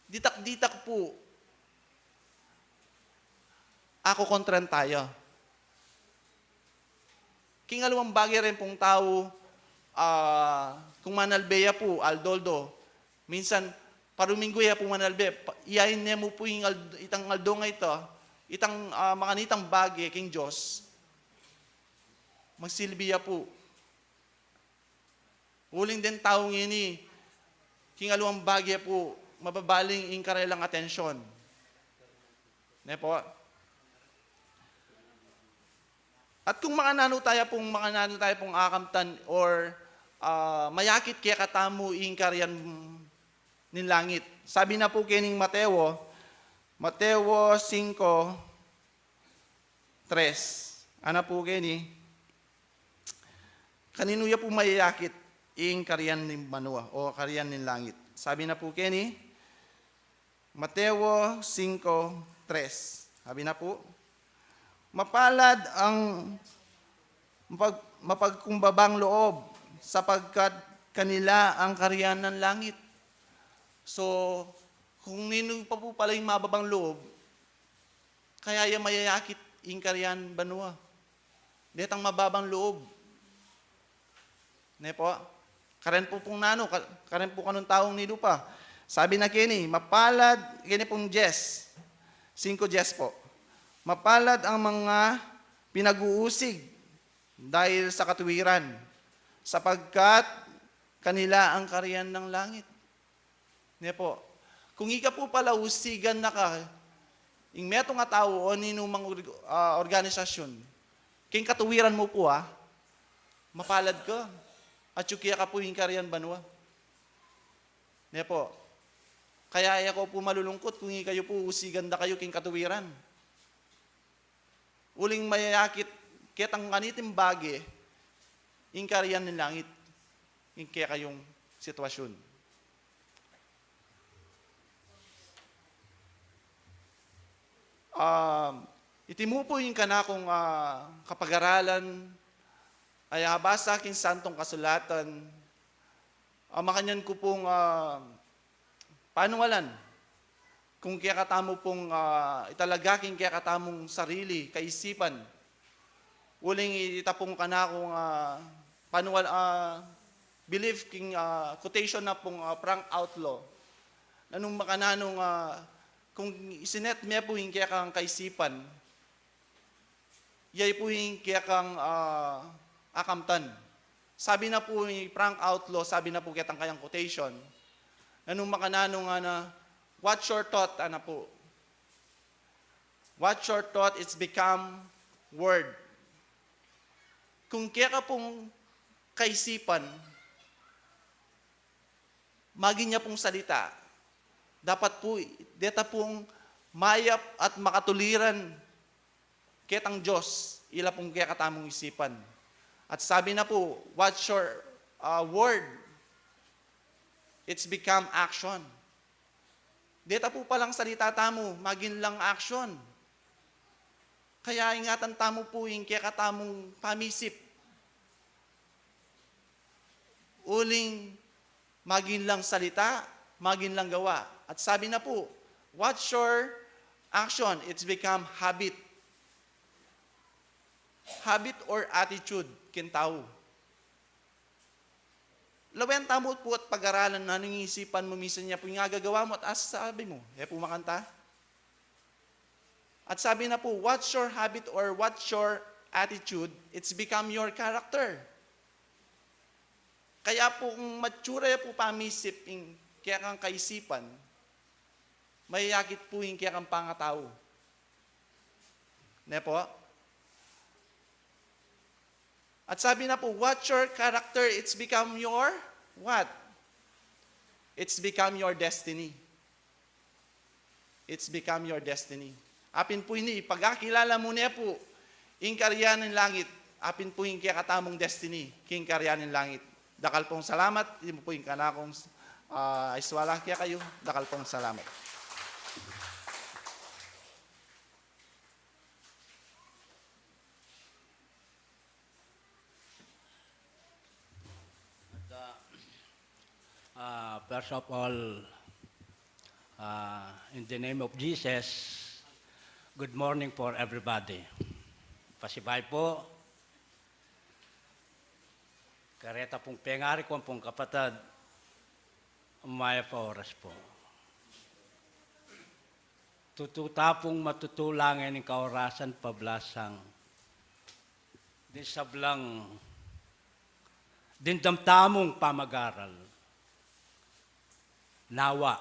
ditak-ditak pu, aku kontran taya. King aliwang bage rin pung tau, ah, kung manalbe ya pu, aldo-aldo. Minsan, paruminggu ya pu manalbe, pa-, iyain ne mu pu ing ald-, itang aldo nga ita, itang, ah, makanitang bage king Dios. Magsilbi ya pu. Uling deng tau ngeni, king aliwang bage pu, mababaling ing karelang atensyon. Ne pu? At kung makananu taya pung, makananu taya pung akamtan or, ah, mayakit kekatamu ing karian ning langit. Sabi na pu kening Mateo, Mateo singko, tres. Ana pu keni, kaninu ya pu mayakit ing karian ning banua o karian ning langit? Sabi na pu keni, Mateo singko tres. Sabi na pu, "Mapalad ang mapag-, mapagkumbabang loob, sapagkat kanila ang karian ng langit." So, kung ninu pa pu pala ing mababang loob, Kaya ya mayayakit ing kayarian banua. Detang mababang loob. Ne po? Karen po pung nanu, ka-, karen po kanung taung nilupa. Sabi na keni, mapalad, keni pung Dies. Singko Dies po. Mapalad ang mga pinag-uusig dahil sa katuwiran, sapagkat kanila ang kayarian ng langit. Ne po? Kung ika po pala usigan na ka, ing metung a tau o ninumang org-, ah, organisasyon, king katuwiran mu po, ah, mapalad ka. At yung kaya ka po ing kayarian banua. Ne po? Kaya e ko po malulungkot kung ikayu po usigan da kayu king katuwiran. Uling mayayakit ketang kaniting bage, ing kayarian ning langit, ing kekayung sitwasyun. Um, iti mu po ing kanakung, ah, kapag-aralan, ay abasa king Santong Kasulatan, ah, makanyan ku pung, ah, panualan kung kekatamu pung, ah, italaga king kekatamung sarili, kaisipan. Uling i-, ita pung kanakung, ah, panual-, ah, belief king, ah, quotation na pung, ah, Frank Outlaw. Nanung makananu nga, kung isinet me pu ing kekang kaisipan, yay pu ing kekang, ah, akamtan. Sabi na pu ni Frank Outlaw, sabi na pu ketang kayang quotation, nanung makananu nga na, "What's your thought?" Ana pu. "What's your thought? It's become word." Kung keka pung kaisipan, magin ya pung salita, dapat pu, deta pung mayap at makatuliran ketang Dios, ila pung kekatamung isipan. At sabi na pu, "What's your, uh, word? It's become action." Deta pu palang salita tamu, magin lang action. Kaya ingatan tamu pu ing kekatamung pamisip. Uling magin lang salita, magin lang gawa. At sabi na pu, "What's your action? It's become habit." Habit or attitude king tau. Lawen tamu pu at pag-aralan nanu ing isipan mu, minsan ya pu ing agagawa mu at asasabi mu, e pu makanta? At sabi na pu, "What's your habit or what's your attitude? It's become your character." Kaya pu kung matsura ya pu pamisip ing kekang kaisipan, mayayakit pu ing kekang pangatau. Ne pu? At sabi na pu, "What's your character? It's become your what? It's become your destiny." It's become your destiny. Apin pu ini, pagkakilala mu ne pu ing kayarian ning langit, apin pu ing kekatamung destiny king kayarian ning langit. Dakal pung salamat, ini pu ing kanakung, ah, aiswala kekayu. Dakal pung salamat. Uh, first of all, uh, in the name of Jesus, good morning for everybody. Pasibayu pu, kareta pung pengari ku pung kapatad, mayap a oras pu. Tutu ta pung matutu la ngeni ing kaorasan pablasang ding sablang dimdam tamung pamag-aral. Nawa,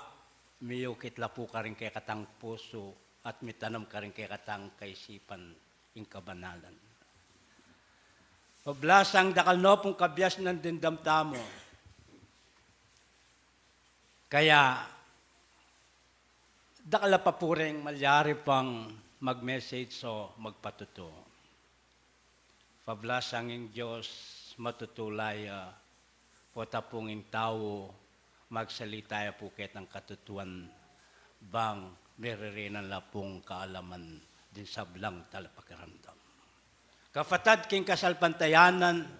miyukit la pu karing kekatang pusu at mitanam karing kekatang kaisipan ing kabanalan. Pablasang dakal no pung kabiasnan dimdam tamu. Kaya, dakal a papuring malyari pang mag-message o magpatutu. Pablasang ing Dios matutu la ya, pota pung ing tau magsalita ya pu ketang katutuan bang meririnan la pung kaalaman ding sablang talapakiramdam. Kapatad king kasalpantayanan,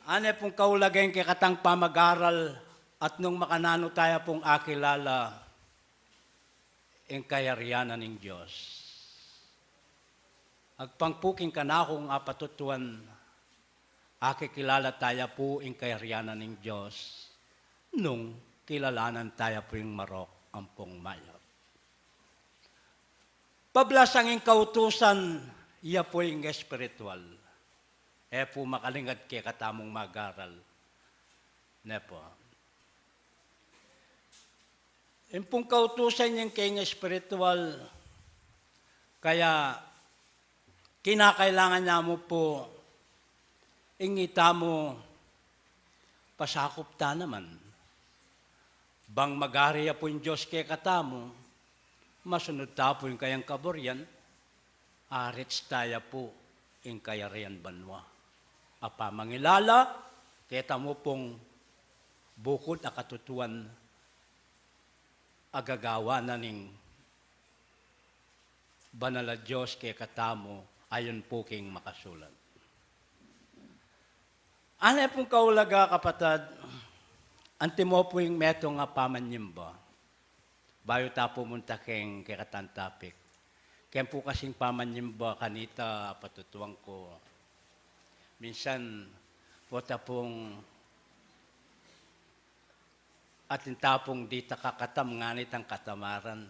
ane pung kaulaga ing kekatang pamag-aral at nung makananu taya pung akilala ing kayarian na ning Dios. Agpang pu king kanakung apatutuan, akikilala taya pu ing kayarian ning Dios, nung kilalanan taya pu ing marok ampong mayap. Pablasang ing kautusan, iya pu ing espiritual. E pu makalingad kekatamung mag-aral. Ne pu. Ing pung kautusan yang keng espiritual, kaya kinakailangan ya mu pu ing itamu pasakup ta naman. Bang mag-ari ya pu ing Dios kekatamu, masunud ta pu ing kayang kaburian, arits taya pu ing kayarian banua. Apa mangilala, keta mu pung bukud a katutuan a gagawa na ning banal a Dios kekatamu, ayon pu king makasulat. Ane pung kaulaga, kapatad, antimo pu ing metung a pamanyimba. Bayu ta pu munta keng kekatang topic. Keng pu kasing pamanyimba kanita patutuan ku. Minsan, pota pung atin ta pung di ta kakatam ngani tang katamaran.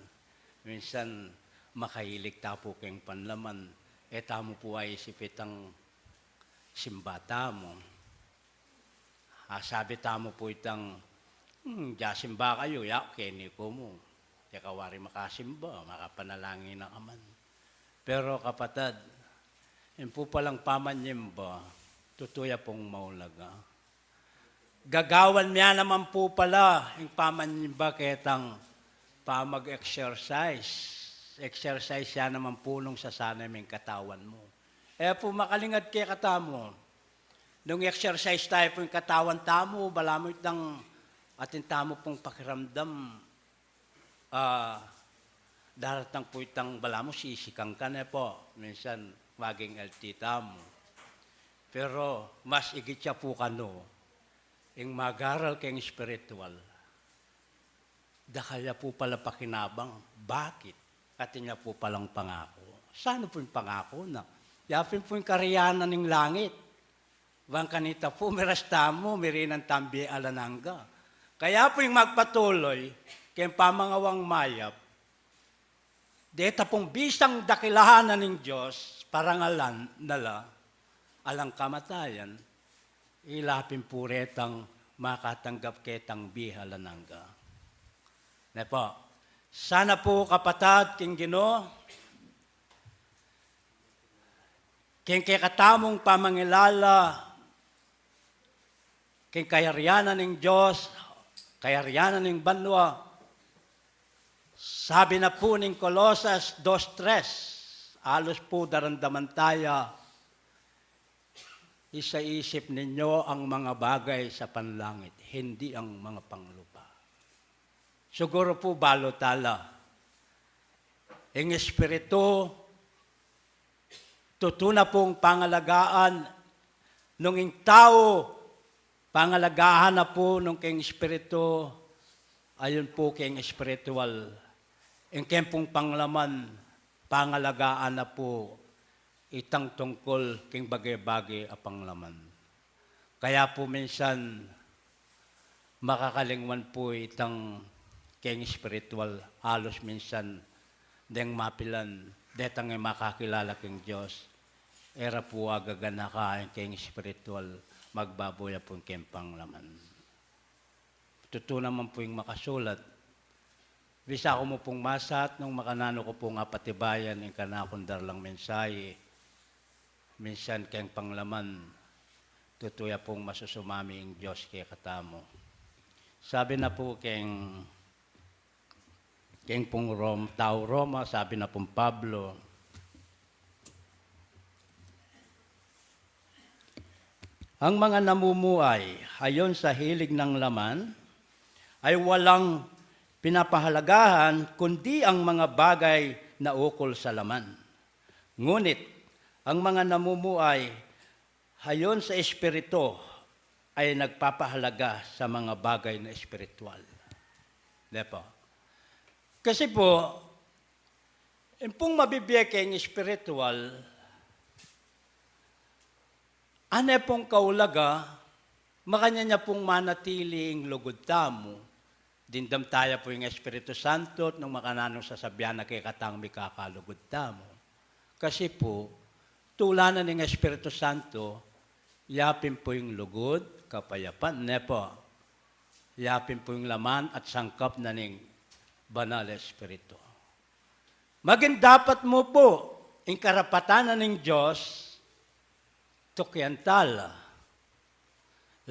Minsan, makailig ta pu keng panlaman, e ta mu pu aisip itang simba tamu. Asabi tamu pu itang, "Hmm, ja simba kayu, ya, keni ku mu. Keka wari makasimba, makapanalangin na ka man." Pero kapatad, ing pu palang pamanyimba, tutu ya pung maulaga. Gagawan mi ya naman pu pala ing pamanyimba ketang pamag-exercise. Exercise ya naman pu nung sasanay me ing katawan mu. E pu makalingad kekatamu, nung exercise taya pu ing katawan tamu, balamu itang atin tamu pung pakiramdam, ah, daratang pu itang balamu sisikang ka, ne pu. Minsan, maging healthy tamu. Pero mas igit ya pu kanu ing mag-aral keng espiritual. Dakal ya pu pala pakinabang. Bakit? Atin ya pu palang pangaku. Sana pu ing pangaku na? Ya pin pu ing karianan ning langit. Bang kanita pu, miras tamu, mirinan tang bie alang angga. Kaya pu ing magpatuloy keng pamangawang mayap, deta pung bisang dakilahan na ning Dios, parangalan na la alang kamatayan, ila pin pu retang makatanggap ketang bie alang angga. Ne pu, sana pu, kapatad king Ginu, keng kekatamung pamangilala keng kayarian ning Dios, kayarian ning banua. Sabi na pu ning Colosas dos tres, alus pu daramdaman taya, "Isaisip ninyo ang mga bagay sa panlangit, hindi ang mga panglupa." Siguru pu balu ta la, ing espiritu, tutu na pung pangalagaan. Nung ing tau, pangalagaan na pu nung keng espiritu, ayun pu keng espiritual. Ing keng pung panglaman, pangalagaan na pu itang tungkul keng bage-bage a panglaman. Kaya pu minsan, makakalingwan pu itang keng espiritual, alus minsan deng mapilan, detang e makakilala keng Dios, e ra pu agaganaka ing keng espiritual, magbabu ya pu ing keng panglaman. Tutu naman pu ing makasulat. Bisa ku mu pung masat nung makananu ku pung apatibayan ing kanakung darlang mensahe. Minsan keng panglaman, tutu ya pung masusumami ing Dios kekatamu. Sabi na pu keng, keng pung Rom-, tau Roma, sabi na pung Pablo, ang mga namumuhay ayon sa hilig ng laman ay walang pinapahalagahan kundi ang mga bagay na ukol sa laman. Ngunit ang mga namumuhay ayon sa Espiritu ay nagpapahalaga sa mga bagay na espiritual. Di ba? Kasi po, ing pung mabibie keng espiritual, Ane pung kaulaga, makanyan ya pung manatili ing lugud tamu, dimdam taya pu ing Espiritu Santo, nung makananu sasabian na kekatang mikakalugud tamu. Kasi pu, tula na ning Espiritu Santo, yapin pu ing lugud, kapayapan, ne pu. Yapin pu ing laman at sangkap na ning Banal Espiritu. Maging dapat mu pu, ing karapatan na ning Dios, tukian tala.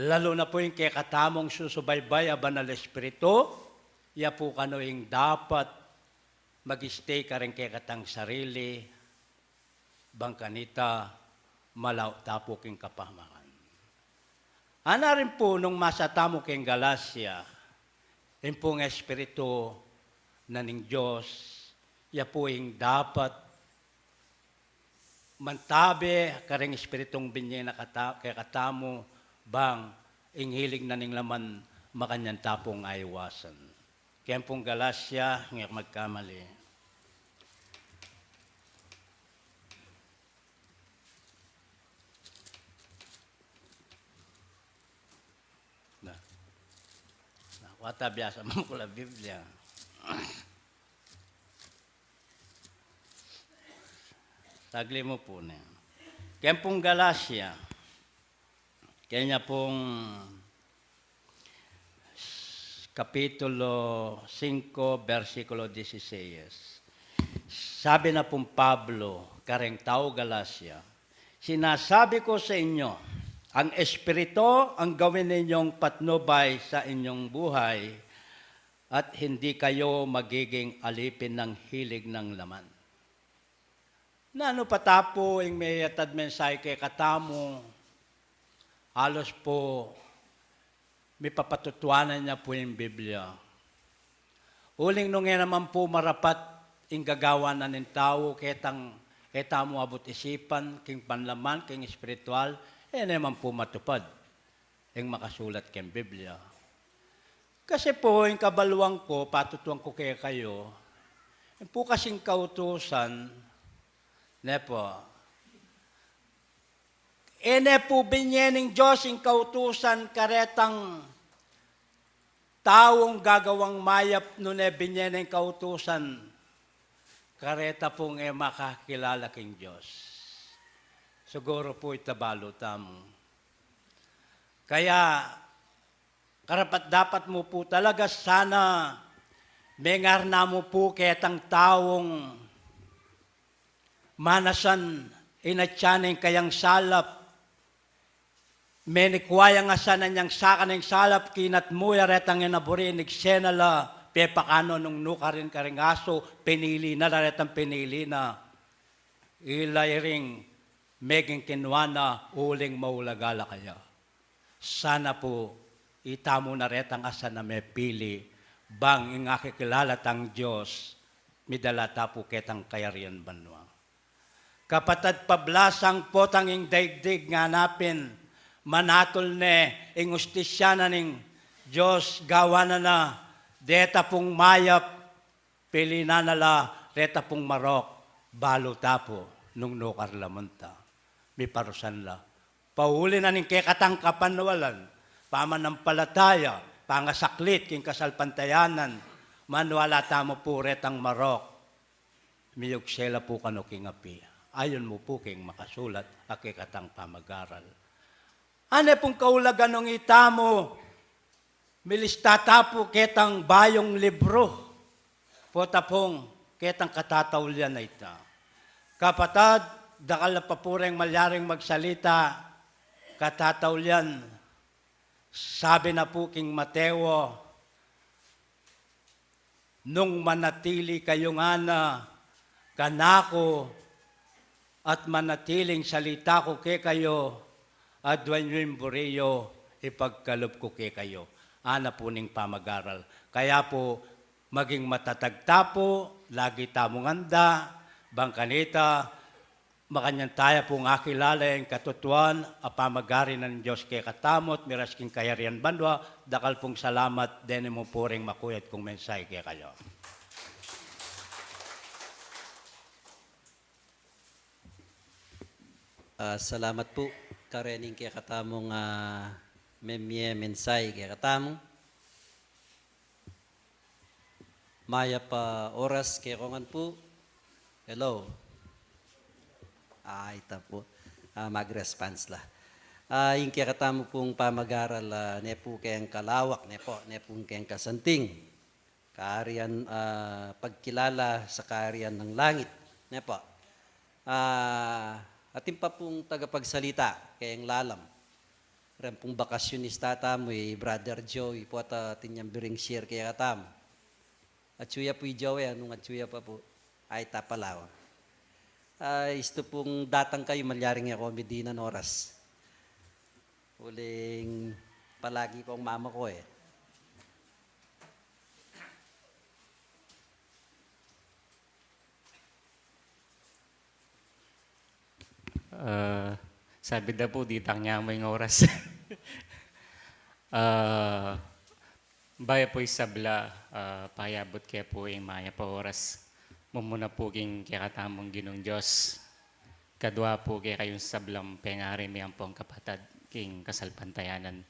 Lalu na pu ing kekatamung susubaybay a Banal Espiritu, ya pu kanu ing dapat mag-stay karing kekatang sarili, bang kanita malau ta pu king kapamakan. Ana rin pu nung masa tamu king Galacia, ing pung Espiritu na ning Dios, ya pu ing dapat mantabe karing Espiritung binye na kata-, kekatamu, bang ing hilig na ning laman makanyan ta pung aiwasan. Keng pung Galacia, ngek magkamali. Na. Na, wata biasa mu kula Biblia. Saglit mu pu ne. Keng pung Galacia. Kenya pung Kapitulo singko, bersikulo dieciséis. Sabi na pung Pablo kareng tau Galacia, "Sinasabi ko sa inyo, ang Espiritu ang gawin ninyong patnubay sa inyong buhay at hindi kayo magiging alipin ng hilig ng laman." Nanu pa ta pu ing meyatad mensahe kekatamu, alus pu mipapatutuanan ya pu ing Biblia. Uling nung e naman pu marapat ing gagawan na ning tau, ketang, ketamu abut isipan, king panlaman, king espiritual, e naman pu matupad ing makasulat keng Biblia. Kasi pu, ing kabaluan ku, patutuan ku kekayu, ing pu kasing kautusan, ne pu, e ne pu binye ning Dios ing kautusan karetang taung gagawang mayap, nune binye ne ing kautusan kareta pung e makakilala king Dios. Siguru pu ita balu tamu. Kaya, karapat-dapat mu pu talaga sana mengarna mu pu ketang taung manasan, inatyan ing kayang salap, menikwa yang asanan yang saka ning salap, kinatmu ya retang inaburi, nigse na la, pepakanu nung nukarin karing asu, pinili na la retang pinili na. Ila iring meging kinwa na uling maulaga la kaya. Sana pu, itamu na retang asan a mepili, bang ing akikilala tang Dios, midala ta pu ketang kayarian banua. Kapatad, pablasang potang ing daigdig nganapin, manatul ne ing ustisya na ning Dios, gawan na na, deta pung mayap, pilinan na la reta pung marok, balu ta pu nung nukar la munta. Miparusan la. Pauli na ning kekatang kapanwalan, pamanampalataya, pangasaklit king kasalpantayanan, maniwala tamu pu retang marok, miyugse la pu kanu king api. Ayun mu pu king makasulat a kekatang pamag-aral. Ane pung kaulagan nung itamu milista ta pu ketang bayung libru, pota pung ketang katataulian a ita. Kapatad, dakal na pa pu reng malyaring magsalita, katataulian, sabi na pu king Mateo, "Nung manatili kayu ngana kanaku, at manatili ing salita ku kekayu, aduan yu ing buri yu, ipagkalub ku kekayu." Ana pu ning pamag-aral. Kaya pu, maging matatag ta pu, lagi tamung anda, bang kanita, makanyan taya pung akilala ing katutuan a pamag-ari na ning Dios kekatamu at miras king kayarian banua. Dakal pung salamat, deni mu pu ring makuyat kung mensahe kekayu. Ah, salamat pu. Karening kekatamung, ah, memie mensahe kekatamu. Mayap a oras kekongan pu. Hello. Ah, ita pu. Ah, mag-response la. Ah, ing kekatamu pung pamag-aral, ah, ne pu keng kalawak, ne pu, ne pu keng kasanting. Kaharian, ah, pagkilala sa kaharian ng langit. Ne pu. Ah, atin pa pung tagapagsalita keng lalam. Ren pung bakasyonista tamu, i Brother Joe, i pu at, ah, atin yang biring share kekatamu. Atyu ya pu i Joe, e, nung atyu ya pa pu. Ay, tapalawa. Ah, istu pung datang kayu, malyaring e ko midinan oras. Uling palagi kong mamako, e. Ah, sabi da pu, ditak ne mu ing oras. Ah, baya pu ing sabla, ah, payabut ke pu ing mayap a oras. Mumuna pu king kekatamung Ginung Dios. Kadua pu kekayung sablang pengari mi ampong kapatad king kasalpantayanan.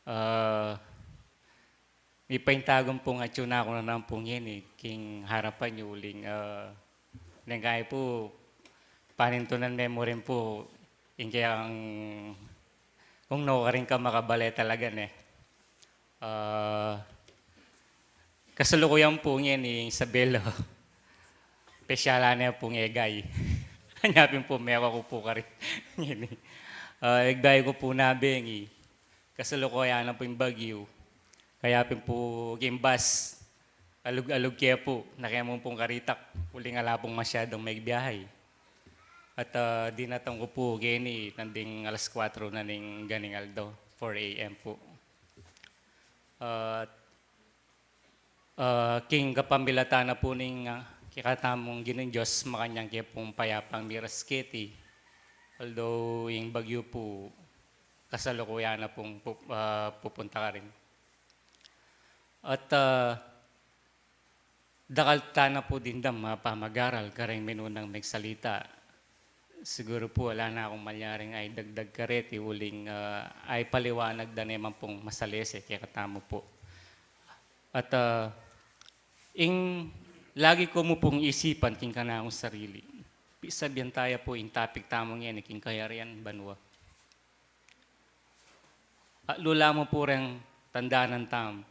Ah, mipaintagun pung atyu na ku na naman pu ngeni king harapan yu uling, ah, neng kayi pu, panintunan me mu rin pu, ing kayang, kung no karin ka makabale talaga ne. Ah, kasalukuyan pu ngeni, Isabela. Pesyalan ne pung Egay. Anya pin pu, meko ku pu karin. Ngeni. Ah, Egay ku pu na bengi. Kasalukuyan na pu ing bagyu. Kaya pin pu king bus, alug-alug ke pu, na kemu pung karitak, uling ala pung masyadung megbiyahe. At, ah, dinatang ku pu keni nanding alas kuwatro na ning ganing aldo, four A M pu. At, ah, king kapamilatan na pu ning, ah, kekatamung Ginung Dios, makanyan ke pung payapang miras keti. Although ing bagyu pu, kasalukuyan na pung pu-, ah, pupunta karin. At, ah, dakal tana pu ding dam a pamag-aral kareng minunang megsalita. Siguru pu ala na kung malyaring aidagdag kareti uling, ah, aipaliwanag da ne man pung masalese kekatamu pu. At, ah, ing lagi ku mu pung isipan king kanakung sarili. Pisabian taya pu ing topic tamu ngeni king kayarian banua. Atlu la mu pu reng tandanan tamu.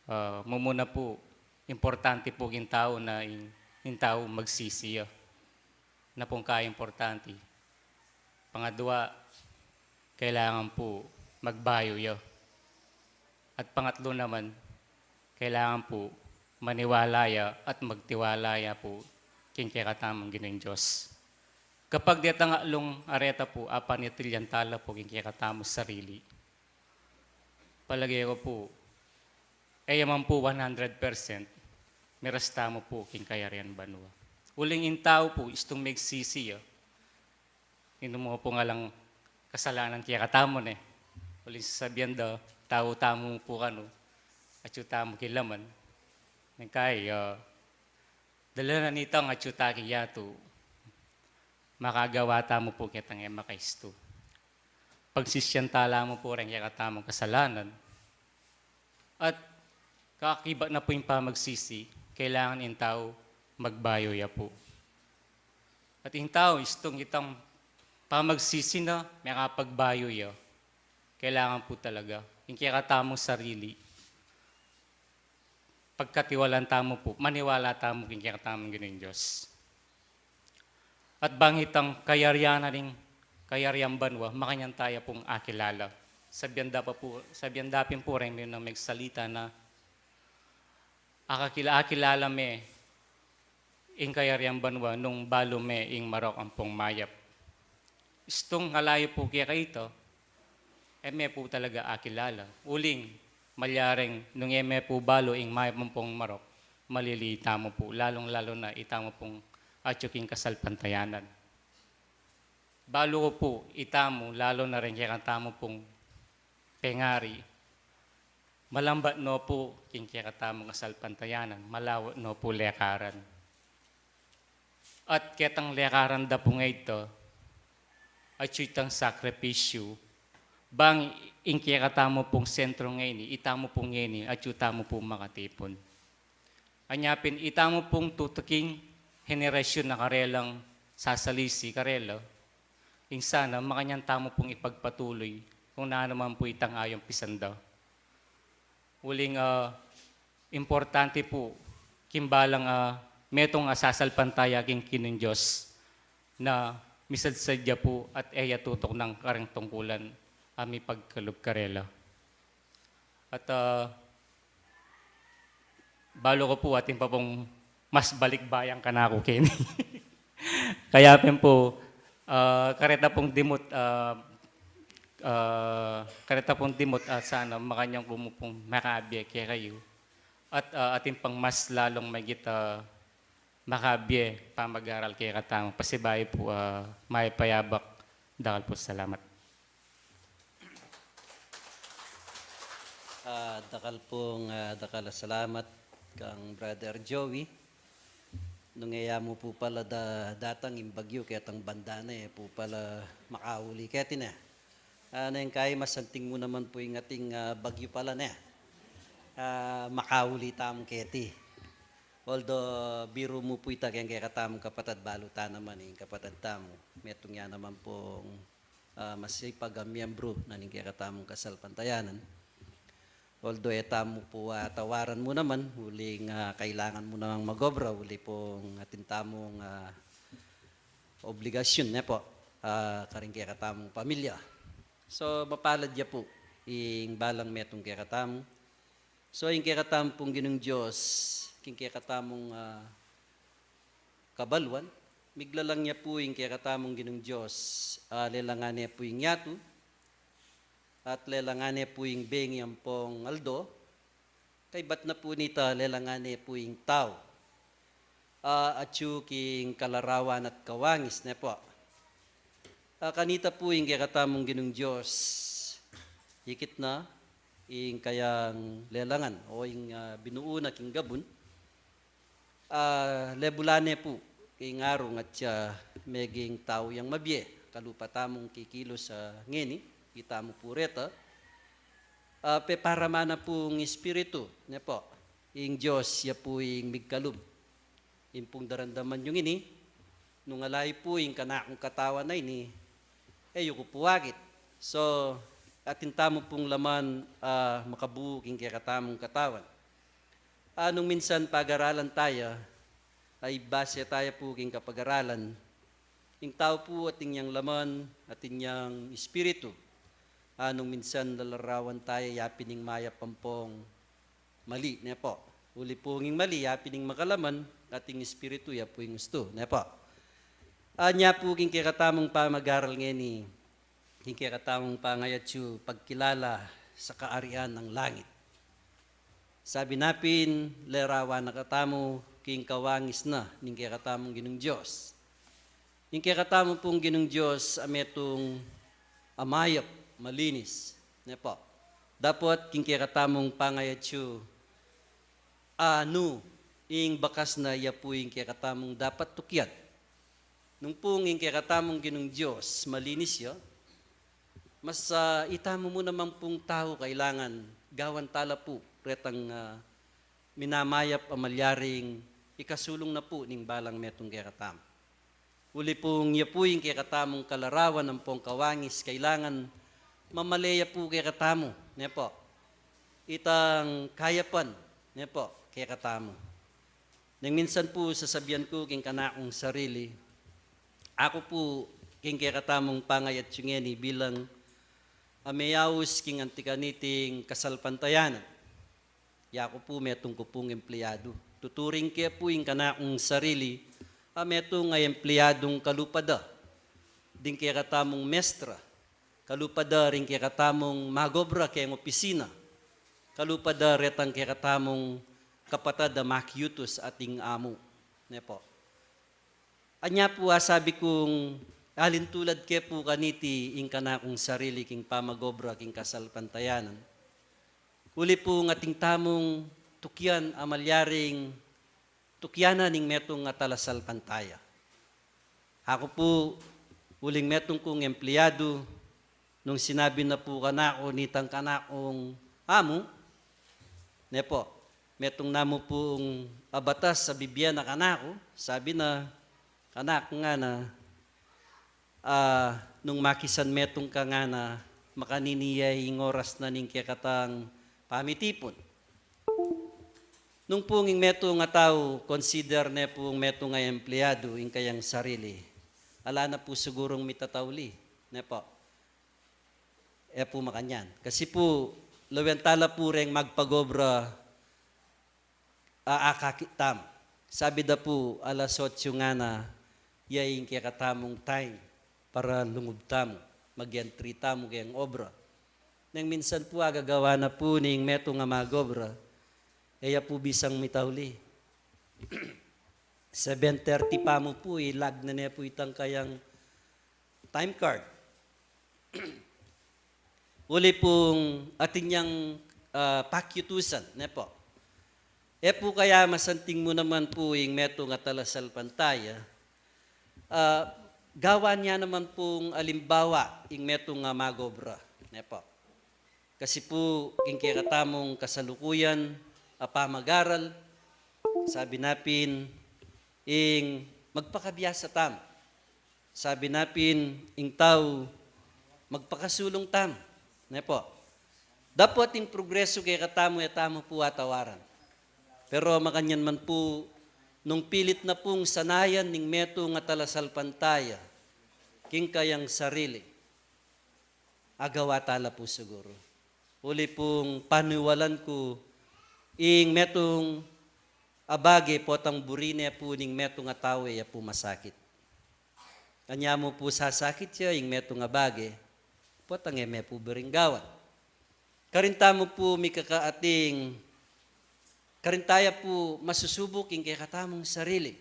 Ah, mumuna pu, importante pu king tau na ing, ing tau magsisi ya. Na pung kaimportante. Pangadua, kailangan pu magbayu ya. At pangatlu naman, kailangan pu maniwala ya at magtiwala ya pu king kekatamung Ginung Dios. Kapag detang atlung areta pu, apanitilyan tala pu king kekatamung sarili, palage ku pu, e ya man pu one hundred percent, miras tamu pu king kayarian banua. Uling ing tau pu, istung megsisi ya. Ing nu mu pung alang kasalanan kekatamu ne. Uling sasabian da, tau tamu pu kanu, atyu tamu king laman. Neng kayi, ah, dalanan itang atyu ta king yatu, makagawa tamu pu ketang e makaistu. Pagsisian tala mu pu reng kekatamung kasalanan. At kakibat na pu ing pamagsisi, kailangan ing tau magbayu ya pu. At ing tau, istung itang pamagsisi na, mekapagbayu ya. Kailangan pu talaga ing kekatamung sarili, pagkatiwalan tamu pu, maniwala tamu king kekatamung Ginung Dios. At bang itang kayarian na ning kayarian banua, makanyan taya pung akilala. Sabian da pa pu, sabian da pin pu reng minunang megsalita na akakila-, akilala me ing kayarian banua nung balu me ing marok ampong mayap. Istung ala yu pu kekaytu, e me pu talaga akilala. Uling, malyaring nung e me pu balu ing mayap ampong marok, malili tamu pu, lalung-lalu na itamu pung atyu king kasalpantayanan. Balu ku pu, itamu, lalu na reng kekatamu pung pengari, malambat no pu king kekatamung kasalpantayanan, malawat no pu lekaran. At ketang lekaran da pu ngeni, atyu itang sakripisyu, bang ing kekatamu pung sentro ngeni, itamu pung ngeni, atyu tamu pung makatipun. Anya pin itamu pung tutuking henerasyun na karelang sasalisi karela, ing sana makanyan tamu pung ipagpatuloy kung nanu man pu itang ayung pisan da. Uling, ah, importante pu, king balang, ah, metung a sasalpantaya king Ginung Dios na misadsadya pu at e ya tutuknang kareng tungkulan a mipagkalub karela. At, ah, balu ku pu atin pa pung mas balikbayan kanaku keni. Kaya pin pu, ah, kareta pung dimut, ah, ah, kareta pung dimut, ah, sana makanyan ku mu pung makabie kekayu. At, ah, atin pang mas lalung magit, ah, makabie pamag-aral kekatamu. Pasibayu pu, ah, mayap a yabak. Dakal pung salamat. Ah, dakal pung, ah, dakal a salamat kang Brother Joey. Nung e ya mu pu pala da-, datang ing bagyu ketang banda na, e pu pala makauli keti ne. Ah, neng kai masanting mu naman pu ing ating, ah, bagyu pala ne. Ah, makauli tamu keti. Although biru mu pu ita keng kekatamung kapatad, balu ta naman ing kapatad tamu. Metung ya naman pung ah, masipag a miyembru na ning kekatamung kasalpantayanan. Although e tamu pu atawaran mu naman, uling, ah, kailangan mu namang mag-obra, uli pung atin tamung, ah, obligasyun, ne pu, ah, karing kekatamung pamilya. So, mapalad ya pu ing balang metung kekatamu. So, ing kekatamu pung Ginung Dios, king kekatamung, ah, kabaluan, miglalang ya pu ing kekatamung Ginung Dios, ah, lelangan ne pu ing yatu, at lelangan ne pu ing bengi ampong aldo, kaybat na pu nita lelangan ne pu ing tau. Ah, atyu king kalarawan at kawangis, ne pu. Ah, kanita pu ing kekatamung Ginung Dios, ikit na ing kayang lelangan, o ing, ah, binuu na king gabun. Ah, lebulan ne pu king arung at ya meging tau yang mabie, kalupa tamung kikilus, ah, ngeni, itamu pu reta. Ah, peparaman na pung Espiritu, ne pu. Ing Dios, ya pu ing migkalub. Ing pung daramdaman yu ngeni, nung ala yu pu ing kanakung katawan a ini, e yu ku pu akit. So, atin tamu pung laman, ah, makabuu king kekatamung katawan. Ah, nung minsan pag-aralan taya, ay base taya pu king kapag-aralan, ing tau pu atin yang laman, atin yang espiritu. Ah, nung minsan lalarawan taya, ya pin ing mayap ampong mali, ne pu. Uli pu ing mali, ya pin ing makalaman, at ing espiritu, ya pu ing ustu, ne pu. Anya pu king kekatamung pamag-aral ngeni, king kekatamung pangayatyu pagkilala sa kaarian ng langit. Sabi na pin, lerawan na katamu king kawangis na ning kekatamung Ginung Dios. Ing kekatamu pung Ginung Dios a metung a mayap, malinis, ne pu. Dapot king kekatamung pangayatyu, anu ing bakas na, ya pu ing kekatamung dapat tukian. Nung pung ing kekatamung Ginung Dios malinis ya, mas, ah, itamu mu naman pung tau kailangan gawan tala pu retang, ah, minamayap a malyaring ikasulung na pu ning balang metung kekatamu. Uli pung ya pu ing kekatamung kalarawan ampong kawangis, kailangan mamale ya pu kekatamu, ne pu. Itang kayapan, ne pu, kekatamu. Neng minsan pu sasabian ku king kanakung sarili, aku pu king kekatamung pangayatyu ngeni bilang a meyaus king anti kaniting kasalpantayanan. Yaku pu metung ku pung empleyadu. Tuturing ke pu ing kanakung sarili a metung a empleyadung kalupa da ding kekatamung mestra, kalupa da ring kekatamung magobra keng opisina, kalupa da retang kekatamung kapatad a makiutus ating amu, ne pu. Anya pu asabi kung alintulad ke pu kaniti ing kanakung sarili king pamagobra king kasalpantayanan. Uli pung ating tamung tukian a malyaring tukianan ning metung a talasalpantaya. Aku pu, Uling metung kung empleyadu, nung sinabi na pu kanaku nitang kanakung amu, ne po, metung namu pung abatas a bibie na kanaku, sabi na, kanaku ngana, ah, nung makisan metung ka ngana, makanini ya ing oras na ning kekatang pamitipun. Nung pung ing metung a tau, consider ne pung metung a empleyadu ing kayang sarili, ala na pu sigurung mitatauli, ne po? E pu makanyan. Kasi pu, lawen tala pu reng magpagobra, a, akakit tamu. Sabi da pu, alas otso ngana, ya ing kekatamung time para lungub tamu, mag-entry tamu keng obra. Neng minsan pu, agagawa na pu ning metung a magobra, e ya pu bisang mitauli. Seven thirty pa mu pu, ilag na ne pu itang kayang time card. Uli pung atin yang, ah, pakiutusan, ne po? E pu kaya masanting mu naman pu ing metung a talasalpantaya, ah, gawan ya naman pung alimbawa ing metung a magobra, ne po? Kasi pu, king kekatamung kasalukuyan a pamagaral, sabi na pin, ing magpakabiasa tamu. Sabi na pin, ing tau, magpakasulung tamu. Ne po? Dapot ing progresu kekatamu, e tamu pu atawaran. Pero makanyan man pu, nung pilit na pung sanayan ning metung a talasalpantaya king kayang sarili, agawa tala pu siguru. Uli pung paniwalan ku, ing metung a bage potang buri ne pu ning metung a tau, e ya pu masakit. Anya mu pu sasakit ya ing metung a bage, potang e me pu buring gawan. Karin tamu pu mikakaating, karin taya pu masusubuk ing kekatamung sarili.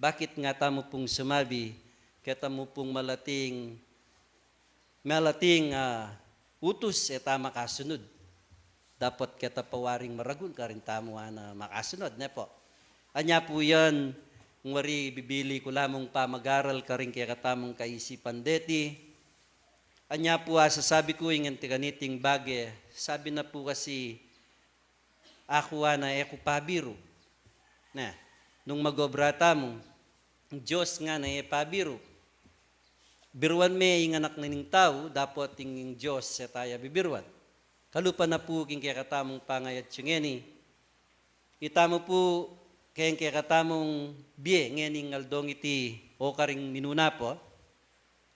Bakit nga tamu pung sumabi, keta mu pung malating, malating, ah, utus, e ta makasunud. Dapot keta pa waring maragun, karin tamu ana makasunud, ne po? Anya pu yan, ngwari bibili ku lamung pamagaral karing kekatamung kaisipan deti. Anya pu, ah, sasabi ku ing anti kaniting bage, sabi na pu kasi, aku ana e ku pabiru. Na, nung magobra tamu, ing Dios ngana e pabiru. Biruan me ing Anak na ning Tau, dapot ing, ing Dios e taya bibiruan. Kalupa na pu king kekatamung pangayatsu ngeni, itamu pu keng kekatamung bie ngening aldong iti o karing minuna po,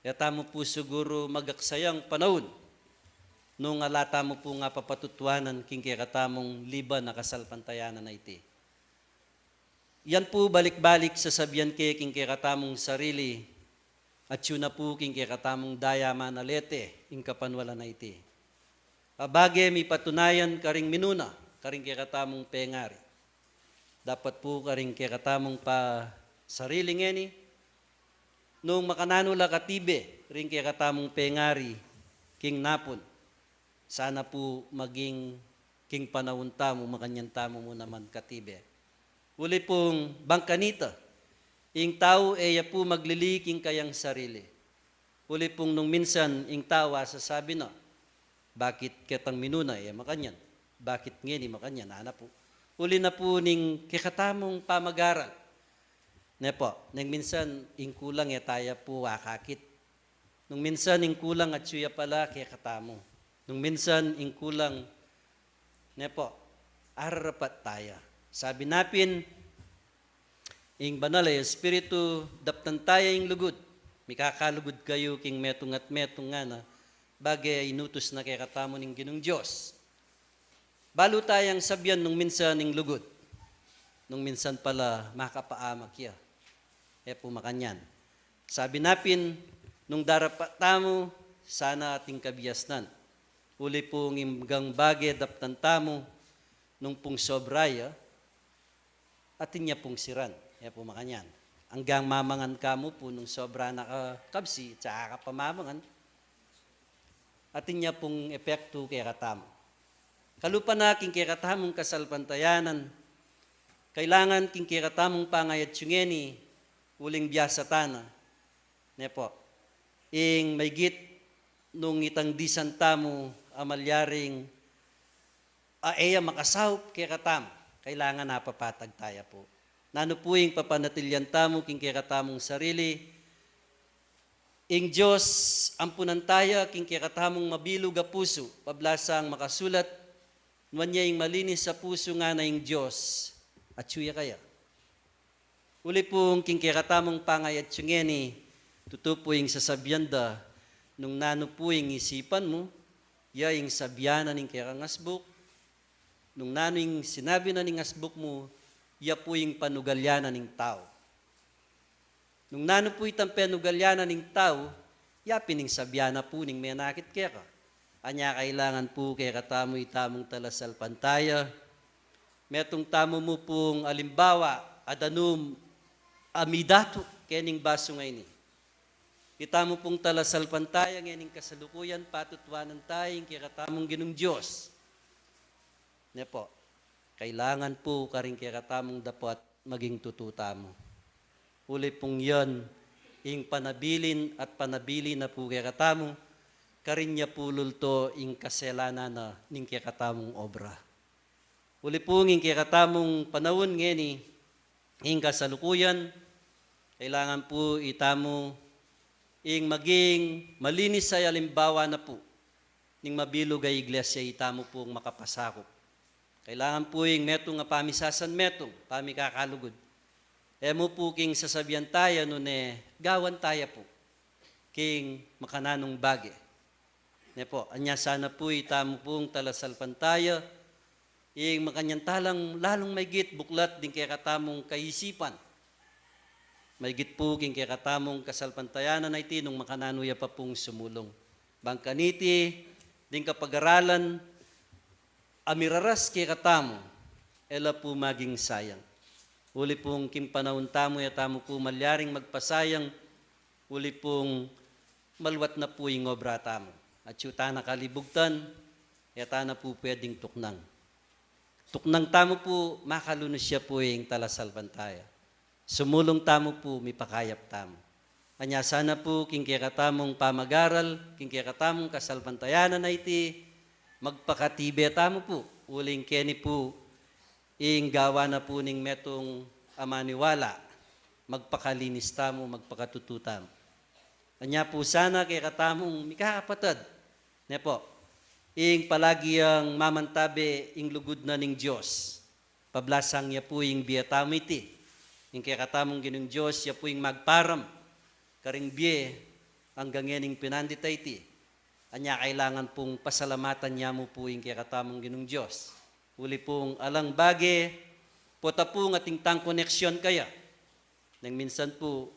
e tamu pu siguru magaksayang panaun nung ala tamu pu nga papatutuanan king kekatamung liban a kasalpantayanan a iti. Yan pu balik-balik sasabian ke king kekatamung sarili, atsu na pu king kekatamung daya manalete ing kapanwalan a iti. A bage mipatunayan karing minuna, karing kekatamung pengari. Dapat pu karing kekatamung pasarili ngeni, nung makananu la katibe ring kekatamung pengari king napun, sana pu maging king panaun tamu, makanyan tamu mu naman katibe. Uli pung bang kanita, ing tau e ya pu maglili king kayang sarili. Uli pung nung minsan ing tau asasabi na, bakit ketang minuna e makanyan? Bakit ngeni makanyan? Ana pu. Uli na pu ning kekatamung pamagaral. Ne po, neng minsan ing kulang e taya pu akakit. Nung minsan ing kulang atsu ya pala kekatamu. Nung minsan ing kulang, ne po, ararapat taya. Sabi na pin, ing Banal a Espiritu, daptan taya ing lugud. Mikakalugud kayu king metung at metung ngana, bage inutus na kekatamu ning Ginung Dios. Balu tayang sabian nung minsan ing lugud, nung minsan pala makapaamak ya. E pu makanyan. Sabi na pin, nung darapat tamu, sana ating kabiasnan. Uli pung inggang bage daptan tamu, nung pung sobra ya, atin ya pung siran, e pu makanyan. Anggang mamangan ka mu pu nung sobra na ka kabsi, tsaka ka pa mamangan, atin ya pung epektu kekatamu. Kalupa na king kekatamung kasalpantayanan, kailangan king kekatamung pangayatsu ngeni, uling biasa tana, ne po, Ing maygit nung itang disan tamu a malyaring a e ya makasaup kekatamu, kailangan apapatag taya pu. Nanu pu ing papanatilian tamu king kekatamung sarili, ing Dios ampunan taya king kekatamung mabilug a pusu, pablasang makasulat, nuan ya ing malinis a pusu ngana ing Dios, atyu ya kaya. Uli pung king kekatamung pangayatsu ngeni, tutu pu ing sasabian da, nung nanu pu ing isipan mu, ya ing sabian na ning kekang asbuk, nung nanu ing sinabi na ning asbuk mu, ya pu ing panugalian na ning tau. Nung nanu pu itang penugalian na ning tau, ya pin ing sabian na pu ning menakit keka. Anya kailangan pu kekatamu itamung talasalpantaya, metung tamu mu pung alimbawa a danum a midatu kening basu ngeni. Itamu pung talasalpantaya ngening kasalukuyan, patutuanan taya ing kekatamung Ginung Dios. Ne pu, kailangan pu karing kekatamung dapat maging tutu tamu. Uli pung yan, ing panabilin at panabilin na pu kekatamu, karin ya pu lulto ing kasalanan na ning kekatamung obra. Uli pung ing kekatamung panaun ngeni, ing kasalukuyan, kailangan pu itamu ing maging malinis a alimbawa na pu ning mabilug a iglesia, itamu pung makapasakup. Kailangan pu ing metung a pamisasan metung, pamikakalugud. E mu pu king sasabian taya nune gawan taya pu king makananung bage. Ne pu, anya sana pu itamu pung talasalpantaya, ing makanyan talang lalung maygit buklat ding kekatamung kaisipan. Maygit pu king kekatamung kasalpantayanan a iti nung makananu ya pa pung sumulung. Bang kaniti, ding kapagaralan a miraras kekatamu, e la pu maging sayang. Uli pung king panaun tamu, e tamu pu malyaring magpasayang, uli pung maluat na pu ing obra tamu. Atyu tana kalibugtan, e tana pu pweding tuknang. Tuknang tamu pu, makalunus ya pu ing talasalpantaya. Sumulung tamu pu, mipakayap tamu. Anya sana pu, king kekatamung pamagaral, king kekatamung kasalpantayanan a iti, magpakatibe tamu pu, uling keni pu, ing gawa na pu ning metung a maniwala, magpakalinis tamu, magpakatutu tamu. Anya pu sana kekatamung mikakapatad, ne pu, ing palagi yang mamantabe ing lugud na ning Dios. Pablasang ya pu ing bie tamu iti. Ing kekatamung Ginung Dios, ya pu ing magparam karing bie anggang ngening pinandit a iti. Anya kailangan pung pasalamatan ya mu pu ing kekatamung Ginung Dios. Uli pung alang bage, pota pung ating tang koneksyon kaya. Neng minsan pu,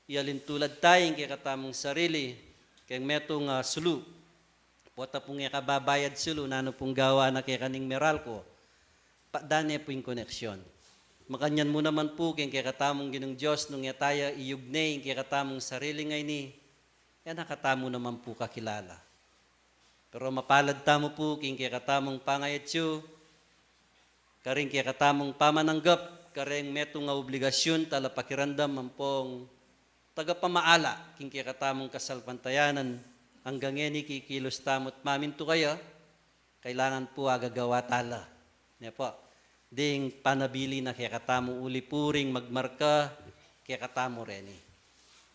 ialintulad taya ing kekatamung sarili keng metung a sulu. Pota pung e ka babayad sulu, nanu pung gawa na keka ning Meralco, padane pu ing koneksyon. Makanyan mu naman pu king kekatamung Ginung Dios, nung e taya iyugne ing kekatamung sarili ngeni, e na katamu naman pu kakilala. Pero mapalad tamu pu king kekatamung pangayatsu, karing kekatamung pamananggap kareng metung a obligasyun, talapakiramdam ampong tagapamaala king kekatamung kasalpantayanan, anggang ngeni kikilus tamu't mamintu kaya, kailangan pu agagawa tala, ne pu, ding panabilin na kekatamu uli pu ring magmarka kekatamu reni.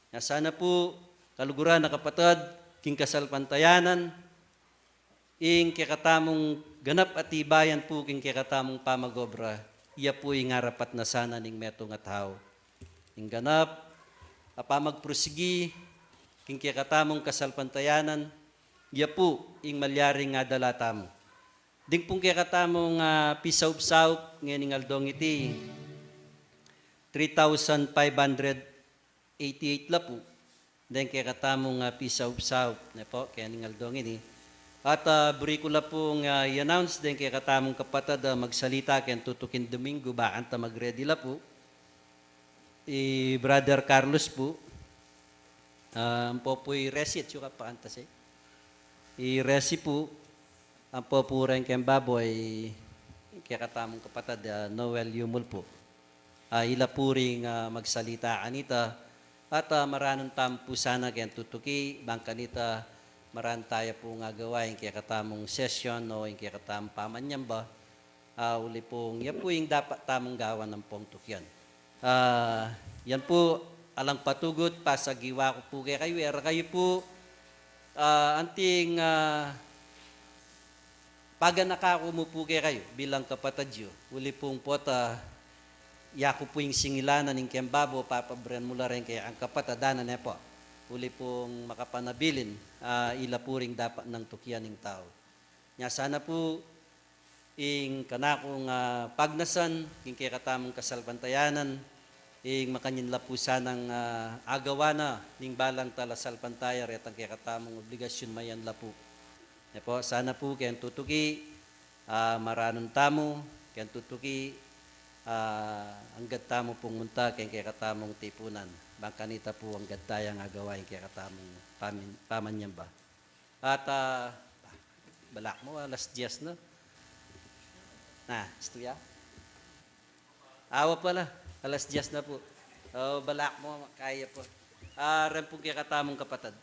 Na sana pu, kaluguran a kapatad king kasalpantayanan, ing kekatamung ganap a tibayan pu king kekatamung pamagobra, iya pu ing arapat na sana ning metung a tau. Ing ganap a pamagprusigi king kekatamung kasalpantayanan, iya pu ing malyaring adala tamu. Ding pung kekatamung, ah, pisaupsaup ngening aldong iti, three thousand five hundred eighty-eight la pu deng kekatamung, ah, pisaupsaup, ne pu, kening aldong ini. At, ah, buri ku la pung, ah, i-announce deng kekatamung kapatad a magsalita keng tutuking Domingo, bakanta mag-ready la pu. I Brother Carlos pu, ah, ampo pu i Resi, atyu ka pa kanta si. I Resi pu, ampo pu reng keng baboy, kekatamung kapatad a Noel Yumul pu. Ah, ila pu ring, ah, magsalita kanita. Tata, maranun tamu pu sana keng tutuki, bang kanita maranun taya pung agawa ing kekatamung session o ing kekatamung pamanyamba. Ah, uli pung ya pu ing dapat tamung gawan ampong tukian. Ah, yan pu, alang patugut, pasagiwa ku pu kekayu, e ra kayu pu, ah, anting, ah, paganaka ku mu pu kekayu bilang kapatad yu. Uli pung pota, ya ku pu ing singilan ning keng babo, papabrian mu la reng kekang kapatad, ana ne pu. Uli pung makapanabilin, ah, ila pu ring dapat nang tukian ning tau. Nya sana pu, ing kanakung, ah, pagnasan king kekatamung kasalpantayanan, ing makanyan la pu sanang, ah, agawa na ning balang talasalpantaya retang kekatamung obligasyun mayan la pu. Ne pu, sana pu keng tutuki, ah, maranun tamu, keng tutuki, ah, anggad tamu pung munta keng kekatamung tipunan. Bang kanita pu anggad tayang agawa ing kekatamung pamin-, pamanyamba. At, ah, balak mu alas diyes na. Na, istu ya? Awa pala, alas diyes na pu. O, balak mu, kaya pu. Ah, ren pung kekatamung kapatad.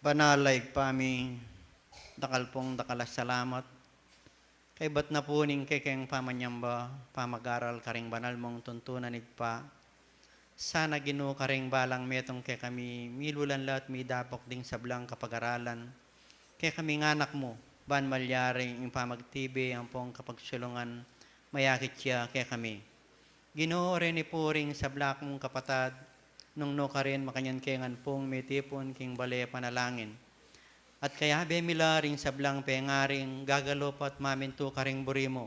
Banal a Ibpa mi, dakal pung dakal a salamat. Kaybat na pu ning kekeng pamanyamba, pamagaral karing banal mung tuntunan, Ibpa. Sana Ginu, karing balang metung kekami, milulan la at midapok ding sablang kapagaralan. Kekaming anak mu, ban malyari ing pamagtibe ampong kapagsulungan, mayakit ya kekami. Ginu, reni pu ring sabla kung kapatad, nung nukarin makanyan ke ngan pung mitipun king bale panalangin. At kayabe mi la ring sablang pengaring gagalup at mamintu karing buri mu.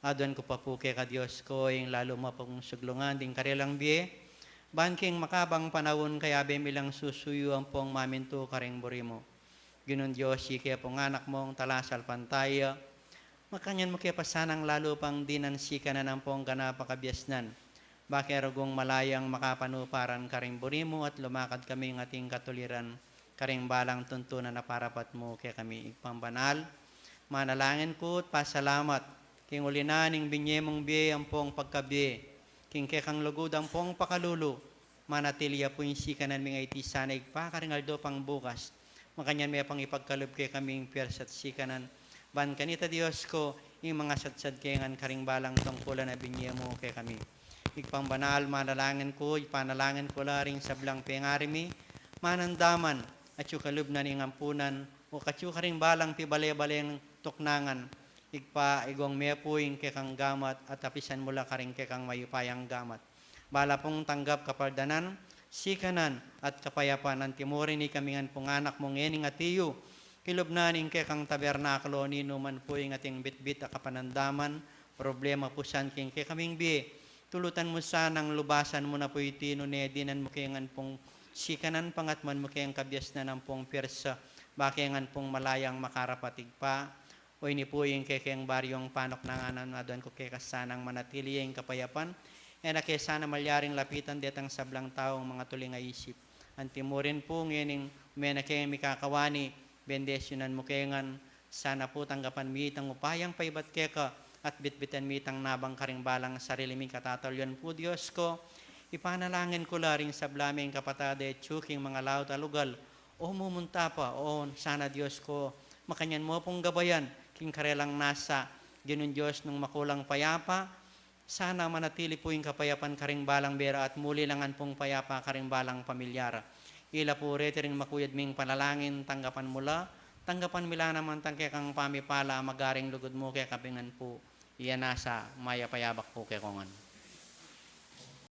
Aduan ku pa pu keka Dios ku, ing lalu mu pung suglungan ding karelang bie, ban king makabang panaun kayabe mi lang susuyu ampong mamintu karing buri mu. Ginung Dios, ika pung anak mung talasalpantaya, makanyan mu ke pa sanang lalu pang dinan sikanan ampong ganap a kabiasnan. Bakit rugung malayang makapanuparan karing buri mu at lumakad kaming ating katuliran karing balang tuntunan a parapat mu kekami, Ibpang banal. Manalangin ku at pasalamat king uli na ning binye mung bie ampong pagkabie, king kekang lugud ampong pakalulu, manatili ya pu ing sikanan ming aiti sana, Ibpa, karing aldo pang bukas. Makanyan me pang ipagkalub kekaming pwersa at sikanan. Ban kanita, Dios ku, ing mangasadsad ke ngan karing balang tungkulan a binye mu kekami. Ibpang banal, manalangin ku, ipanalangin ku la ring sablang pengari mi, manandaman, atyu kalub na ning ampunan, o katyu karing balang pibale-baleng tuknangan. Ibpa, igong me pu ing kekang gamat at apisan mu la karing kekang mayupayang gamat. Bala pung tanggap kapaldanan, sikanan, at kapayapan. Antimurin ikami ngan pung anak mung ening ati yu, kilub na ning kekang tabernakulo, ninuman pu ing ating bitbit a kapanandaman, problema pu san king kekaming bie. Tulutan mu sanang lubasan mu na pu iti, nune dinan mu ke ngan pung sikanan, pangatman mu keng kabiasnan ampong pwersa, ba ke ngan pung malayang makarapat, Ibpa. O ini pu ing kekeng baryung panuknangan, aduan ku keka sanang manatili ing kapayapan, e na ke sana malyaring lapitan detang sablang taung mangatuling a isip. Antimurin pu ngening mena ke mikakawani, bendesyunan mu ke ngan, sana pu tanggapan mi itang upayang paibat keka, at bitbitan mi itang nabang karing balang sarili ming katataluyan pu, Dios ku. Ipanalangin ku la ring sabla ming kapatad a atyu king mangalaut a lugal, o mumunta pa, o sana, Dios ku, makanyan mu pung gabayan king karelang nasa. Ginung Dios, nung makulang payapa, sana manatili pu ing kapayapan karing balang bera at muli la ngan pung payapa karing balang pamilyar. Ila pu reti ring makuyad ming panalangin, tanggapan mu la, tanggapan mi la naman tang kekang pamipala, magaring lugud mu kekami ngan pu. Iya nasa, mayap a yabak pu kekongan.